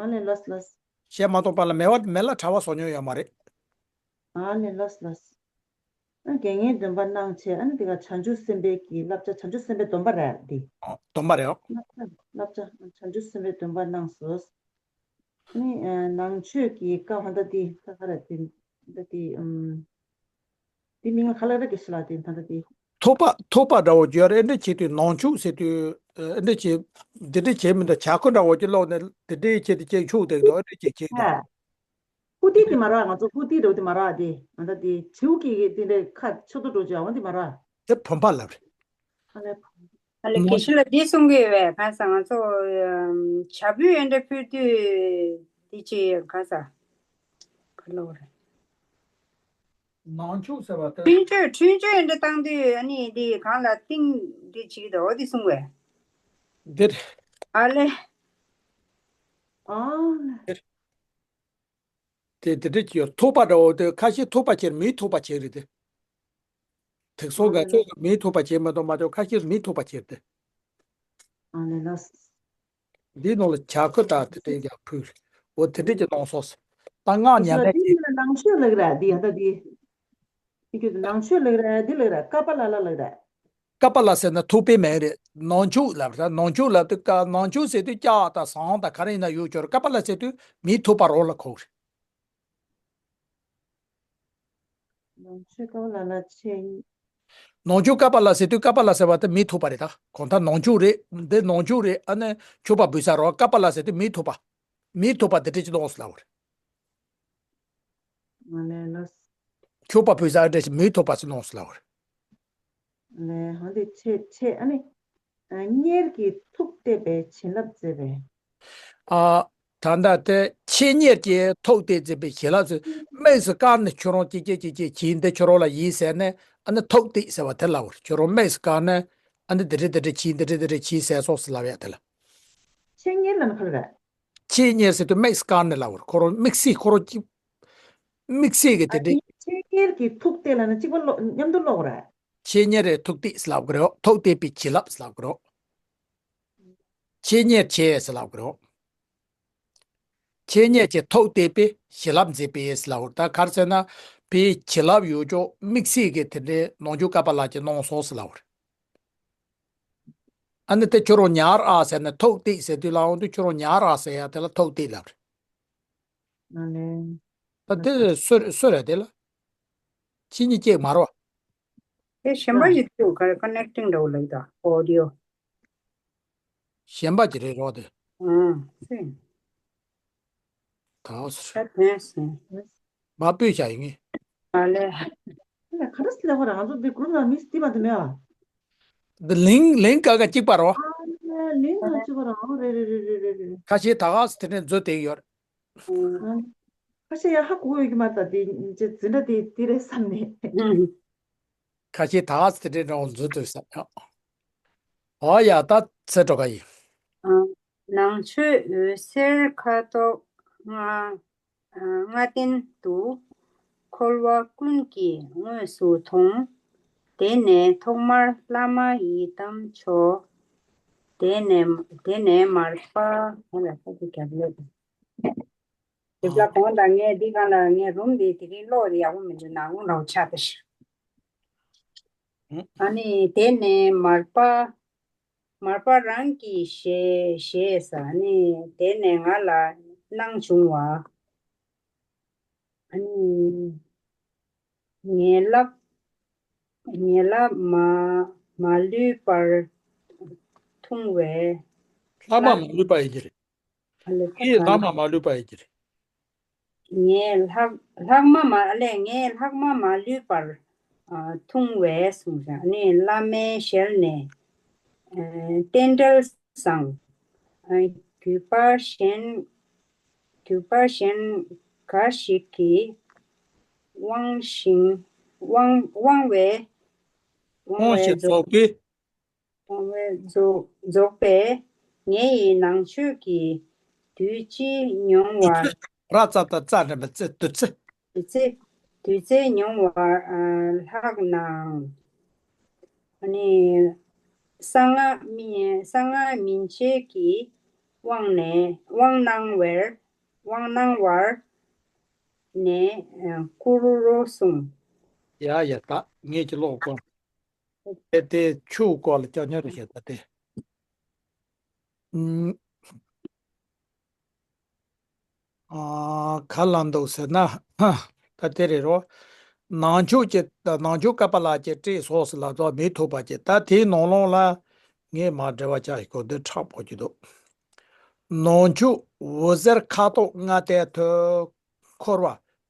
ཨ་ནི་ལགས་ལགས། བཤད་མ་གཏོགས་པ་ལ་མི་བ་མི་ལ་གྲྭ་པ་བཟོ་མྱོང་ཡོད་མ་རེད། ཨ་ནི་ལགས་ལགས། ཨ་དགེ་བསྙེན་སྡོམ་པ་གནང་བྱས། ཨ་ནི་དེ་ག་བྱང་ཆུབ་སེམས་དཔའི་གི་བསླབ་བྱ། བྱང་ཆུབ་སེམས་དཔའི་སྡོམ་པ་རེད་འདི། ཨོ། སྡོམ་པ་རེད། ཨོ། བསླབ་བྱ། བསླབ་བྱ། བྱང་ཆུབ་སེམས་དཔའི་སྡོམ་པ་གནང་སོང་། ཨ་ནི་ཨ་ནང་ཆོས་ཀྱི་བཀའ་ཧོན་ད་འདི་ད་ག་རེ་འདི་ད་འདི་ཨམ། འདི་མིང་ལ་ག་ལ་ར་དགེ་བཤེས་ལགས། འདི་ད་ད་འདི། ཐུག་པ། ཐུག་པ་འདྲ་བོ་བརྗོད་རེད། འདི་བྱེད་དུས་ནང་ཆོས་ཟེར་དུས་ཨ་འདི་བྱེད། འདི་འདྲ་བྱེད་མི་འདུག་བྱ་ཁུ་འདྲ་བོ་ཅིག་ཀློག་ནས་འདི་འདྲའི་ཆེད་དུ་ཅིག་འཁྱུག་བསྡད་འདུག་ཨ་འདྲ་ཅིག་བྱེད་འདུག་ཧ། ཧུ་ཏི་དེ་མ་ར། ང་ཚོ་ཧུ་ཏི་འདྲ་བོ་དེ་མ་ར། དེ་ང་ད་དེ་བྱིའུ་གི་དེ་འདྲ་ཁ་ཆུ་ཏོ་འགྲོ་བྱ་བ་དེ་མ་ར། དེ་བུམ་པ་ལབ་རེད། ཨ་ལས། ཨ་ལས། དགེ་བཤེས་ལགས་འདི་གསུང་གི་ཡོད་པས། གང་ཟེར་ང་ཚོ་ཨམ་བྱ་སྤུ་ཨེ་འདྲ་ཕུལ་དུས་འདི་ཅི་གང་ཟེར་ག་ལོ་རེད། ནང་ཆོས་ཟེར་བ་དེ། འཕྲིན་བཅོལ། འཕྲིན་བཅོལ་ཨེ་འདྲ་བཏང་དུས་ཨ་ནི་འདི་གང་ལ་ཏིང་འདི་བྱེད་ཀྱི་འདུག་འོ་འདི་གསུང་བས། འདིར། ཨ་ལས། ཨ། འདིར། དེ་དེ་འདྲ་ཅིག་ཡོད། ཐུག་པ་འདྲ་བོ་དེ། ཁ་ཤས་ཐུག་པ་བྱེད། མིའི་ཐུག་པ་བྱེད་རེད་དེ། དེ་ཚོ་ག་ཚོད་མིའི་ཐུག་པ་བྱེད་མ་གཏོགས་མ་གཏོགས་ཁ་ཤས་མིའི་ཐུག་པ་བྱེད་དེ། ཨ་ལས་ལགས། འདིའི་ནང་ལ་བྱ་ཁུ་དང་དེ་འདྲའི་ཡང་ཕུལ། འོ་དེ་འདྲའི་ཀྱི་གནང་སོང་ཟེར། ད་སྔགས་ཉན་པའི་དེ་ལ་ནང་ཆོས་ལབ་ར་འདི་ཡ་ད་འདི། ཡིན་རྒྱུ་དེ་ནང་ཆོས་ལབ་ར་འདི་ལབ་ར་ཀ་པ་ལ་ལ་ལབ་ར། ཀ་པ་ལ་ཟེར་ན་ཐུག་པའི་མིང་རེད། ནང་འཇུག་ལབ་ར། ནང་འཇུག་ལབ་དུས་ཀ་ནང་འཇུག་ཟེར་དུས་ལྕགས་དང་ཟངས་དང་ག་རེ་ཡིན་ན་ཡོད་ཆོག་རེད། ཀ་པ་ལ་ཟེར་དུས་མིའི་ཐུག་པ་རོ་ལ་གོ་གི་རེད། ནང་ཆོས་ཀ་པ་ལ་ལ་ཆེ། ནང་འཇུག་ཀ་པ་ལ་ཟེར་དུས་ཀ་པ་ལ་ཟེར་བ་དེ་མིའི་ཐུག་པ་རེད། ད་གང་ལྟར་ནང་འཇུག་རེད། འདི་ནང་འཇུག་རེད། ཨ་ནི་ཁྱོད་པ་བུ་ས་རོ་ཀ་པ་ལ་ཟེར་དུས་མིའི་ཐུག་པ། མིའི་ཐུག་པ་དེ་འདྲ་ཅིག་གནང་སོང་ལབ་པ་རེད། ང་ལས་ལ། ཁྱོད་པ་བུ་ས་ཨ་འདྲ་ཞིག་མིའི་ཐུག་པ་ཅིག་གནང་སོང་ལབ་པ་རེད། ལས་ཧང་དེ་ཆེ་ཆེ་ཨ་ནི། གཉེར་གྱི་ཐུགས་གཏད་པའི་བྱིན་རླབས་མཛད་པས། ཨ། ད་ལྟ་དེ་ཆེད་གཉེར་གྱི་ཐུགས་གཏད་མཛད་པའི་བྱིན་རླབས་ཚུལ་དམིགས་སུ་བཀར་ནས་ཁྱོད་རང་ཅིག་ཅིག་ཅིག་ཅིག་བྱིན་འདི་ཁྱོད་རང་ལ་ཡིན་ཟེར་ནས་ཨ་ནི་ཐུགས་གཏད་ཟེར་བ་དེ་ལབ་པ་རེད། ཁྱོད་རང་དམིགས་སུ་བཀར་ནས་ཨ་ནི་འདི་འདྲ་འདི་འདྲ་བྱིན་འདི་འདྲ་འདི་འདྲ་བྱིན་ཟེར་སོང་ཟེར་ལབ་ཡ་དེ་ལ། ཆེད་གཉེར་ལབ་ན་ག་རེ་རེད། ཆེད་གཉེར་ཟེར་དུས་དམིགས་སུ་བཀར་ནས་ལབ་པ་རེད། ཁོ་རང་དམིགས་བསལ་ཁོ་རང་གཅིག་དམིགས་བསལ་གྱི་དེ་འདྲའི། ཆེད་གཉེར་གྱི་ཐུགས་གཏད་ལབ་ན་གཅིག་པ་ཀློག་མཉམ་དུ་ཀློག་རེད། ཆེད་གཉེར་རེ་ཐུགས་གཏད་ཟེར་ལབ་ཀྱི་རེད། ཐུགས་གཏད་པའི་བྱིན་རླབས་ཟེར་ལབ་ཀྱི་རེད། ཆེད་གཉེར་ཆེ་ཟེར་ལབ་ཀྱི་རེད། ཆེད་གཉེར་གྱི་ཐུགས་གཏད་པའི་བྱིན་རླབས་མཛད་པའི་ཟེར་ལབ་པ་རེད། ད་ག་རེ་ཟེར་ན་བའི་བྱིན་རླབས་ཡོད་ཅོག་དམིགས་བསལ་གྱི་དེ་འདྲའི་ནང་འཇུག་ཀ་པ་ལ་ཅིག་གནང་སོང་ཟེར་ལབ་པ་རེད། ཨ་ནི་དེ་ཁྱོད་རང་ཉར་ཨ་ཟེར་ནས་ཐུགས་གཏད་ཟེར་དུས་ལ་འོང་དུས་ཁྱོད་རང་ཉར་ཨ་ཟེར་ཡ་དེ་ལ་ཐུགས་གཏད་ལབ་རེད། ཨ་ལེ། ད་དེ་སུ་སུ་རེད་དེ་ལ། ཁྱེད་གཉིས་གཅིག་མ་རེད་བ། དེ་གཞན་པ་ཞིག་ཐུག་ག་རེ་ཀོ་ནེག་ཊིང་འདྲ་བོ་ལབ་ད་ཨོ་ཌི་ཡོ། གཞན་པ་ཅིག་རེད་རོགས་དེ། ཨང་སེ། ད་ཟེར། ད་དེ་སེ། མ་སྤོས་བྱ་ཡིན་ངེས། ཨ་ལེ། ཨ་ལེ་ག་རེ་ཟེར་ལེ་ཧོ་ར་ང་ཚོ་འདི་གུ་རུབ་ནང་མི་སི་ཏི་མ་དུ་མེད་བ། འདི་ལིང་ལིང་ཀ་ཀ་གཅིག་པ་རོ། ཨ་ལེ་ལིང་ཀ་གཅིག་པ་རོ་རེ་རེ་རེ་རེ་རེ། ཁ་ཤས་ད་ག་སེ་དེ་འདྲ་མཛོད་དེ་ཡོད། ཁ་ཤས་ཡང་ཧ་གོ་ཡོད་ཀྱི་མ་རེད་ད་དེ་འཛིན་གྲྭ་དེ་དེ་རེད་བསམ་ནས། ཁ་ཤས་ད་ག་སེ་དེ་འདྲའི་འདྲ་བོ་མཛོད་དུ་བསམ་ཡང་། ཨོ་ཡ་ད་ཚེ་སྒྲོལ་དཀར་ཡིན། ནང་ཆོས་འོད་ཟེར་ཁ་དོག་ལྔ། ལྔ་ལྡན་དུ། འཁོར་བ་ཀུན་གྱི་དངོས་སུ་མཐོང་། དེ་ནས་ཐོག་མར་བླ་མ་ཡི་དམ་མཆོག་དེ་ནས་དེ་ནས་མར་པ། ཧ་ལ་ས་དེ་རྒྱབ་ལོག་དེ་ལ་གོང་དང་ངས་འདི་གང་ལ་ངས་རུམ་འདི་དེ་རིང་ཀློག་དེ་ཡག་པོ་མི་འདུག་ནག་མོ་རང་ཆགས་ཏེ་ཤི། ཨ་ནི་དེ་ནས་མར་པ། མར་པ་རང་གི་ཞེས་ཞེས་ཟ་ནི་དེ་ནས་ང་ལ་སྣང་བྱུང་བ། ཨ་ནི། ངའི་ལག་ངའི་ལག་མ་མ་ལུས་པར་ཐུང་བས། ལྷག་མ་མ་ལུས་པ་ཡིན་གྱི་རེད། ཨ་ལེ་ཁོ་ཨེ་ག་ལྷག་ལ། མ་མ་ལུས་པ་ཡིན་གྱི་རེད། ངའི་ལྷག་ལྷག་མ་མ་ཨ་ལེ་ངའི་ལྷག་མ་མ་ལུས་པར་ཨ་ཐུང་བས་གསུངས་ཤིང་ནི་བླ་མའི་ཞལ་ནས་ཨ་རྟེན་འབྲེལ་བཟང་། ཨ་བརྒྱུད་པ་གཞན་བརྒྱུད་པ་གཞན་འགའ་ཞིག་གིས་དབང་ཞིང་དབང་དབང་བའི་དབང་དབང་བའི་ཞིང་རྫོགས། རྫོགས་པའི། དབང་བའི་རྫོགས་རྫོགས་པས་ངེད་ཡི་ནང་ཆོས་ཀྱི་བདུད་རྩི་མྱོང་བར། ར་ཙ་ཏ་ཙ་འདྲ་མི་ཙི་བདུད་རྩི། བདུད་རྩི་བདུད་རྩི་མྱོང་བར་ཨ་ལྷག་ནའང་། ཨ་ནི་གསང་སྔགས་མི་གསང་སྔགས་མན་ཆད་ཀྱི་དབང་ནས་དབང་གནང་བར་དབང་གནང་བར་ནས་ཨ་བསྐུར་རོ་གསུངས། ཡ་ཡ་ད་ངེད་ཀྱི་ཀློག་གོ། དེ་དེ་ཆུ་སྐོར་ལ་ཀྱང་ཉོ་རེ་བྱེད་ད་དེ། ཨུམ། ཨ་ག་ལ་འདུག་ཟེར་ན། ད་དེ་རེད་རོ། ནང་ཆོས་ཀྱི་ནང་ཆོས་ཀ་པ་ལ་ཀྱི་སྤྲད་སོགས་སུ་ལ་རྫོགས་མི་ཐུབ་པ་ཀྱི་ད་དེའི་ནང་ལོགས་ལ་ངས་མ་འབྲེལ་བ་བྱ་ཡི་གོ་འདི་ཁྲག་པོ་ཀྱི་འདུག་ནང་ཆོས་འོད་ཟེར་ཁ་དོག་ལྔ་སྟེ་ཐོད། འཁོར་བ་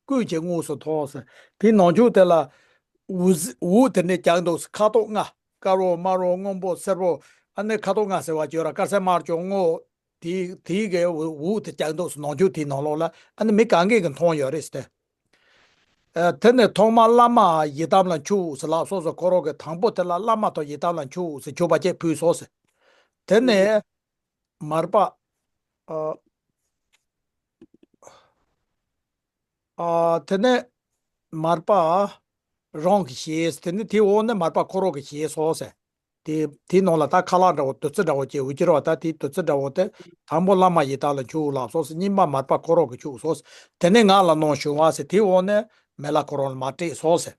ཀུན་གྱི་དངོས་སུ་མཐོང་ཟེར། དེའི་ནང་ཆོས་དེ་ལ་འོད་འོད་དེ་འདྲ་རྒྱག་འདུག་ཁ་དོག་ལྔ། དཀར་པོ་དམར་པོ་སྔོན་པོ་སེར་པོ། ཨ་ནི་ཁ་དོག་ལྔ་ཟེར་བ་ཅིག་ཡོད་ར། དཀར་སེར་དམར་ལྗང་སྔོ། དེའི་དེའི་གི་འོད་དེ་རྒྱག་འདུག་ནང་ཆོས་དེའི་ནང་ལོགས་ལ་ཨ་ནི་མི་གང་གས་ཀྱི་མཐོང་ཡོད་རེད་ཟེར། ཨ་དེ་ནས་ཐོག་མར་བླ་མ་ཡི་དམ་ལ་མཆིའོ་ཟེར་ལ་སོ་སོ་ཁོ་རང་གི་དང་པོ་དེ་ལ་བླ་མ་དང་ཡི་དམ་ལ་མཆིའོ་ཟེར་མཆོད་པ་ཅིག་ཕུལ་སོང་ཟེར། དེ་ནས། མར་པ། ཨ། ཨ་དེ་ནས་མར་པ་རང་གི་ཞེས། དེ་ནས་དེའི་འོག་ནས་མར་པ་ཁོ་རང་གི་ཞེས་སོ་ཟེར། དེ་དེའི་ནང་ལ་ད་ཁ་ལག་འདྲ་བོ་བདུད་རྩི་འདྲ་བོ་ཅིག་འོ་ཅི་རོ། ད་དེའི་བདུད་རྩི་འདྲ་བོ་དེ་དང་པོ་བླ་མ་ཡི་དམ་ལ་བྱུགས་ལབ་སོང་ཟེར། གཉིས་པ་མར་པ་ཁོ་རང་གིས་བྱུགས་སོང་ཟེར། དེ་ནས་ང་ལ་གནང་བྱུང་བ་ཟེར། དེའི་འོག་ནས་མི་ལ་ཁོ་རང་ལ་མར་སྤྲད་སོང་ཟེར།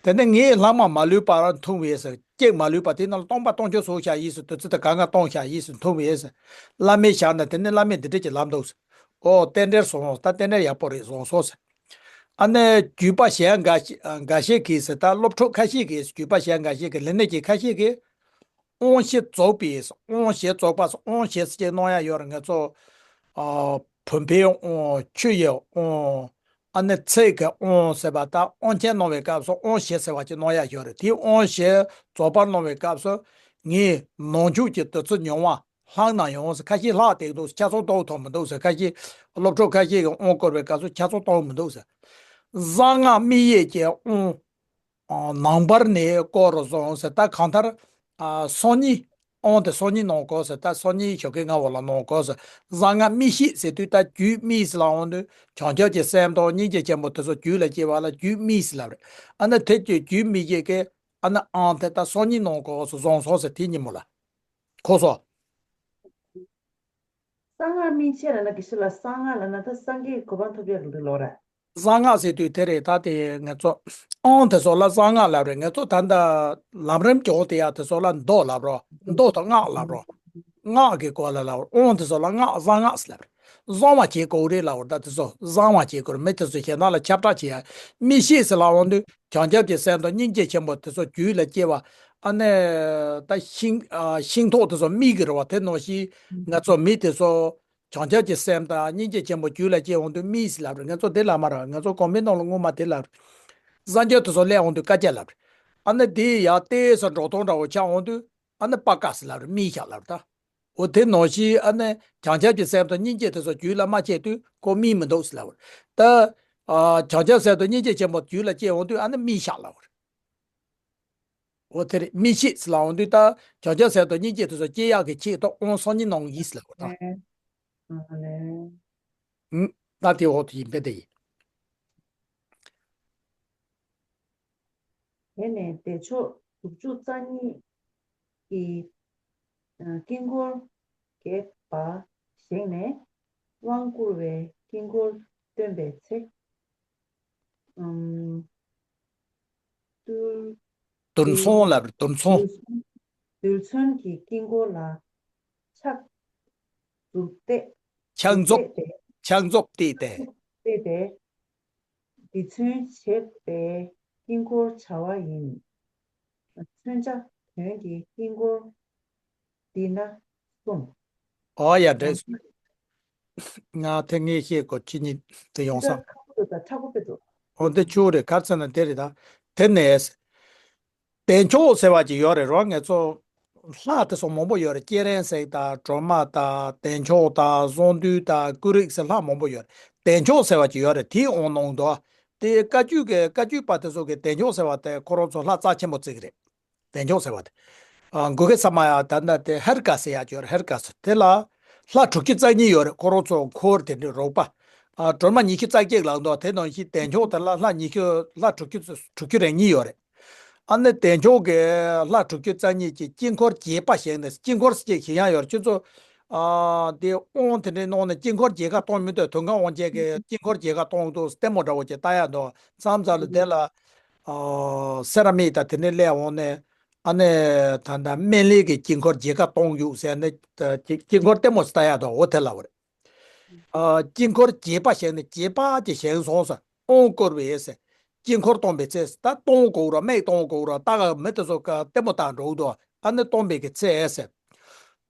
དེ་ནས་ངས་ལྷག་མ་མ་ལུས་པ་འཐུང་བས་ཟེར། གཅིག་མ་ལུས་པ་དེ་ནང་ལ་སྟོང་པ་སྟོང་ཆ་བཟོས་བཞག་ཡིན་ཟེར། བདུད་རྩི་དེ་གང་ག་བཏང་བཞག་ཡིན་ཟེར། འཐུང་བས་ཟེར། བླ་མའི་ཞལ་ནས་དེ་ནས་བླ་མས་འདི་འདྲ་ཅིག་ལབ་འདུག་ཟེར། ཨོ་རྟེན་འབྲེལ་སོང་། ད་རྟེན་འབྲེལ་ཡག་པོ་རེད་བཟང་སོང་ཟེར། ཨ་ནི་བརྒྱུད་པ་གཞན་འགའ་ཤས་འགའ་ཤས་ཀྱིས་ཟེར། ད་སློབ་ཕྲུག་ཁ་ཤས་ཀྱིས་བརྒྱུད་པ་གཞན་འགའ་ཤས་ཀྱིས། ལས་སྣེ་གི་ཁ་ཤས་ཀྱིས་དབང་བཞི་རྫོགས་པའི་ཟེར། དབང་བཞི་རྫོགས་པ་ཟེར། དབང་བཞི་ཟེར་ཅིག་གནང་ཡ་ཡོད་རེད། ང་ཚོ་ཨ་བུམ་པའི་དབང་། ཆུ་ཡི་དབང་། ཨ་ནི་ཚིག་གི་དབང་ཟེར་བ། ད་དབང་ཆེན་གནང་བའི་སྐབས་སུ་དབང་བཞི་ཟེར་བ་ཅིག་གནང་ཡ་ཡོད་རེད། དེའི་དབང་བཞི་རྫོགས་པར་གནང་བའི་སྐབས་སུ་ངས་ནང་འཇུག་གི་བདུད་རྩི་མྱོང་བ་ལྷག་ན་ཡང་ཟེར། ཁ་ཤས་ལྷག་བསྡད་འདུག། ཆ་ཚང་གཏོང་ཐུབ་མི་འདུག་ཟེར། ཁ་ཤས་སློབ་ཕྲུག་ཁ་ཤས་ཀྱིས་དབང་བསྐུར་བའི་སྐབས་སུ་ཆ་ཚང་གཏོང་མི་འདུག་ཟེར། གསང་སྔགས་དམིགས་ཡུལ་གྱི་དབང་ནང་པར་ནི་བསྐུར་རོ་གསུངས་ཟེར། ད་གང་ལྟར་ཨ་སང་ཉིན་དབང་དེ་སང་ཉིན་གནང་དགོས་ཟེར། ད་སང་ཉིན་ཞོགས་ཀས་སྔ་བོ་ལ་གནང་དགོས་ཟེར། གསང་སྔགས་དམིགས་བཤད་ཟེར་དུས་ད་རྒྱུད་དམིགས་ཟེར་ལབ་འོང་དུས་བྱང་ཆུབ་ཀྱི་སེམས་དང་སྙིང་རྗེ་ཆེན་པོ་དེ་ཚོ་རྒྱུད་ལ་སྐྱེ་བ་ལ་རྒྱུད་དམིགས་ཟེར་ལབ་རེད། ཨ་ནི་དེ་རྒྱུད་རྒྱུད་དམིགས་བཤད་ཀྱི་ཨ་ནི་དབང་དེ་ད་སང་ཉིན་གནང་དགོས་སོ། བཟང་སོང་ཟེར། དེ་ཉིན་མོ་ལ། ཁོ་སོ། གསང་སྔགས་དམིགས་བྱེད་ལབ་ན། དགེ་བཤེས་ལགས། གསང་སྔགས་ལབ་ན་ད་སངས་རྒྱས་ཀྱི་གོ་འཕང་ཐོབ་ཡག་གི་འདུག་ལོ་ར། གསང་སྔགས་ཟེར་དུས་དེ་རེད། ད་དེ་ང་ཚོ་དབང་དེ་ཚོ་ལ་གསང་སྔགས་ལབ་རེད། ང་ཚོ་ད་ལྟ་ལམ་རིམ་སྦྱོང་དེ་ཡ་དེ་ཚོ་ལ་མདོ་ལབ་རོ། མདོ་དང་སྔགས་ལབ་རོ། སྔགས་ཀྱི་སྐོར་ལ་ལབ་རོ། དབང་དེ་ཚོ་ལ་སྔགས་གསང་སྔགས་ཟེར་ལབ་རེད། གསང་བ་བྱེད་དགོས་རེད་ལབ་རོ། ད་དེ་ཚོ་གསང་བ་བྱེད་དགོས་རེད། མི་དེ་ཚོ་གཞན་དག་ལ་ཁྱབ་བསྒྲགས་བྱེད་ཡ། དམིགས་བཤད་ཟེར་ལབ་འོང་དུས་བྱང་ཆུབ་ཀྱི་སེམས་དང་སྙིང་རྗེ་ཆེན་པོ་དེ་ཚོ་རྒྱུད་ལ་སྐྱེ་བ། ཨ་ནི་ད་ཤིང་ཨ་ཤིང་ཐོག་དེ་ཚོ་དམིགས་ཀྱི་རེད་བ། དེ་ནང་བཞིན་ང་ཚོ་མི་དེ་ཚོ་བྱང་ཆུབ་ཀྱི་སེམས་དང་སྙིང་རྗེ་ཆེན་པོ་རྒྱུད་ལ་སྐྱེ་འོང་དུས་དམིགས་ཟེར་ལབ་རེད། ང་ཚོ་དེ་ལབ་མ་རེད། ང་ཚོ་གོང་མའི་ནང་ལ་སྔོན་མ་དེ་ལབ་རེད། གསང་སྔགས་དེ་ཚོ་སླེབས་འོང་དུས་བཀའ་རྒྱ་ལབ་རེད། ཨ་ནི་དེ་ཡར་ཏོག་ཙམ་འགྲོ་སྟངས་འདྲ་བོ་ཆགས་འོང་དུས་ཨ་ནི་སྤ་ཀ་ཟེར་ལབ་རེད། དམིགས་བཞག་ལབ་རེད་ད། འོ་དེ་ནང་བཞིན་ཨ་ནི་བྱང་ཆུབ་ཀྱི་སེམས་དང་སྙིང་རྗེ་དེ་ཚོ་རྒྱུད་ལ་མ་སྐྱེས་དུས་ཁོ་དམིགས་མི་འདུག་ཟེར་ལབ་རེད་ད། ཨ་བྱང་ཆུབ་སེམས་དང་སྙིང་རྗེ་ཆེན་པོ་རྒྱུད་ལ་སྐྱེ་འོང་དུས་ཨ་ནི་དམིགས་བཞག་ལབ་རེད། འོ་དེ་རེད། དམིགས་བཤད་ཟེར་ལབ་འོང་དུས་ད་བྱང་ཆུབ་སེམས་དང་སྙིང་རྗེ་དེ་ཚོ་སྐྱེ་ཡག་གི་ཆེད་དུ་དབང་སང་ཉིན་གནང་གི་ཡིན་ཟེར་ལབ་རེད་ད། ཨ་ནི། ཨུམ། ད་དེ་འོག་ཏུ་ཡིན་པས་དེ་ཡིན། དེ་ནས་བདེ་མཆོག་དྲུག་ཅུ་རྩ་གཉིས་ཀྱི་དཀྱིལ་འཁོར་རྒྱས་པ་བཞེངས་ནས་དབང་བསྐུར་བའི་དཀྱིལ་འཁོར་སྟོན་པའི་ཚེ། ཨུམ། རྡུལ། རྡུལ་ཚོན་ལབ་རེད། རྡུལ་ཚོན། རྡུལ་ཚོན་གྱི་དཀྱིལ་འཁོར་ལ་ཕྱག་མཛུབ་གཏད། ཕྱག་མཛུབ། མཛུབ་གཏད་དེ། ཕྱག་མཛུབ་གཏད་དེ། གཏད་དེ། འདི་མཚོན་བྱེད་པའི་དཀྱིལ་འཁོར་བྱ་བ་ཡིན། མཚོན་བྱ་དོན་གྱི་དཀྱིལ་འཁོར་འདི་ན་གསུངས། ཨོ་ཡ་འདྲེས། ང་དེ་ངས་ཤེས་གོ་ཅི་ཉིད་དུ་ཡོང་ས། ཁག་པོ་འདུག་ད། ཁག་པོ་དཔེ་འདུག་འོ་འདི་ཆུ་རེད། ག་ཚོད་ན་དེ་རེད་ད། དེ་ནས་བདེ་མཆོག་ཟེར་བ་ཅིག་ཡོད་རེད་རོ། ང་ཚོ་ལྷ་དེ་ཚོ་མང་པོ་ཡོད་རེད། སྤྱན་རས་གཟིགས་དང་སྒྲོལ་མ་དང་བདེ་མཆོག་དང་གསང་འདུས་དང་ཀུན་རིག་ཟེར་ལྷ་མང་པོ་ཡོད་རེད། བདེ་མཆོག་ཟེར་བ་ཅིག་ཡོད་རེད། དེའི་དབང་གནང་འདུག་དེ་བཀའ་བརྒྱུད་ཀྱི་བཀའ་བརྒྱུད་པ་དེ་ཚོ་གིས་བདེ་མཆོག་ཟེར་བ་དེ་ཁོ་རང་ཚོ་ལྷ་རྩ་ཆེན་པོ་བརྩི་གི་རེད། བདེ་མཆོག་ཟེར་བ་དེ། ཨ་གུ་གེ་ས་མ་ཡ་ད་ལྟ་དེ་ཧེར་ཀ་ཟེར་ཡག་ཅིག་ཡོད་རེད། ཧེར་ཀ་ཟེར་དེ་ལ་ལྷ་དྲུག་ཅུ་རྩ་གཉིས་ཡོད་རེད། ཁོ་རང་ཚོ་འཁོར་དེ་འདྲའི་རོགས་པ། ཨ་སྒྲོལ་མ་ཉི་ཤུ་རྩ་གཅིག་ལབ་འདུག་དེ་ནང་བཞིན་བདེ་མཆོག་དེ་ལ་ལྷ་ཉི་ཤུ། ལྷ་དྲུག་ཅུ། དྲུག་ཅུ་རེ་གཉིས་ཡོད་རེད། ཨ་ནི་བདེ་མཆོག་གི་ལྷ་དྲུག་ཅུ་རྩ་གཉིས་ཀྱི་དཀྱིལ་འཁོར་རྒྱས་པ་བཞེངས་ནས། དཀྱིལ་འཁོར་ཟེར་ཅིག་བཞེངས་ཡག་ཡོད་རེད། ཁྱོད་ཚོ་ཨ་དེ་དབང་དེ་འདྲའི་གནང་ནས་དཀྱིལ་འཁོར་རྒྱས་ཁ་གཏོང་མི་འདུག་དུང་དཀར་དབང་ཆེན་གྱིས་དཀྱིལ་འཁོར་རྒྱས་ཁ་གཏོང་འདུག་ལྟད་མོ་འདྲ་བོ་ཅིག་ལྟ་ཡག་འདུག་མཚམས་མཚམས་ལ་དེ་ལ་ཨ་སེ་ར་མིག་དང་དེ་འདྲ་སླེབས་འོང་ནས། ཨ་ནི་ད་ལྟ་སྨན་བླའི་གི་དཀྱིལ་འཁོར་རྒྱས་ཁ་གཏོང་རྒྱུག་ཟེར་ནས་དཀྱིལ་འཁོར་ལྟད་མོ་ཞིག་ལྟ་ཡག་འདུག་འོ་དེ་ལབ་པ་རེད། ཨ་དཀྱིལ་འཁོར་རྒྱས་པ་བཞེངས་ནས། རྒྱས་པ་ཅིག་བཞེངས་སོང་ཟེར། དབང་བསྐུར་བས་ཟེར། དཀྱིལ་འཁོར་སྟོན་པའི་ཚེ། ད་གཏོང་དགོས་ར། མིག་གཏོང་དགོས་ར། ལྟ་ག་མི་དེ་ཚོ་ག་ལྟད་མོ་ལྟ་འགྲོ་གི་འདུག་ཨ་ནི་སྟོན་པའི་གི་ཚེ་ཟེར།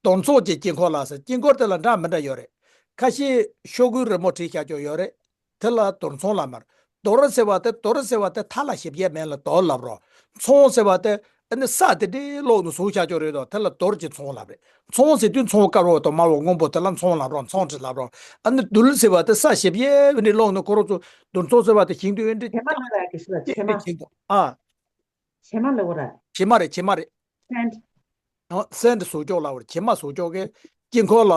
གདོན་ཚོགས་ཀྱི་དཀྱིལ་འཁོར་ལ་ཟེར། དཀྱིལ་འཁོར་དེ་ལ་འདྲ་མི་འདྲ་ཡོད་རེད། ཁ་ཤས་ཤོག་གུ་རི་མོ་བྲིས་བཞག་ཀྱོག་ཡོད་རེད། དེ་ལ་གདོན་ཚོགས་ལབ་མ་རེད། གདོན་ཟེར་བ་དེ། གདོན་ཟེར་བ་དེ་མཐའ་ལ་བཞི་བརྒྱ་མེད་ལ་གདོན་ལབ་རོ། ཚོགས་ཟེར་བ་དེ་ཨ་ནི་ས་དེ་འདྲའི་སློག་ནས་བཟོས་བཞག་ཀྱོག་རེད་དོ། དེ་ལ་གདོན་གྱི་ཚོགས་ལབ་རེད། ཚོགས་ཟེར་དུས་ཚོང་དཀར་བོ་དང་དམར་བོ་སྔོན་པོ་དེ་ལ་ཚོང་ལབ་རོ། ཚོང་ཁྲི་ལབ་རོ། ཨ་ནི་རྡུལ་ཟེར་བ་དེ་ས་བཞི་བརྒྱ་འདྲའི་སློག་ནས་ཁོ་རང་ཚོ་གདོན་ཚོགས་ཟེར་བ་དེ་ཞིང་དུ་འདྲའི་བྱེ་མ་ལ་གི་ཤི་ལ་བྱེ་མ། ཨ། བྱེ་མ་ལ་འོ་ར། བྱེ་མ་རེད། བྱེ་མ་རེད། སེན། ཨ་སེན་བཟོ་ཀྱོག་ལབ་པ་རེད། བྱེ་མ་བཟོ་ཀྱོག་གི་དཀྱིལ་འཁོར་ལ་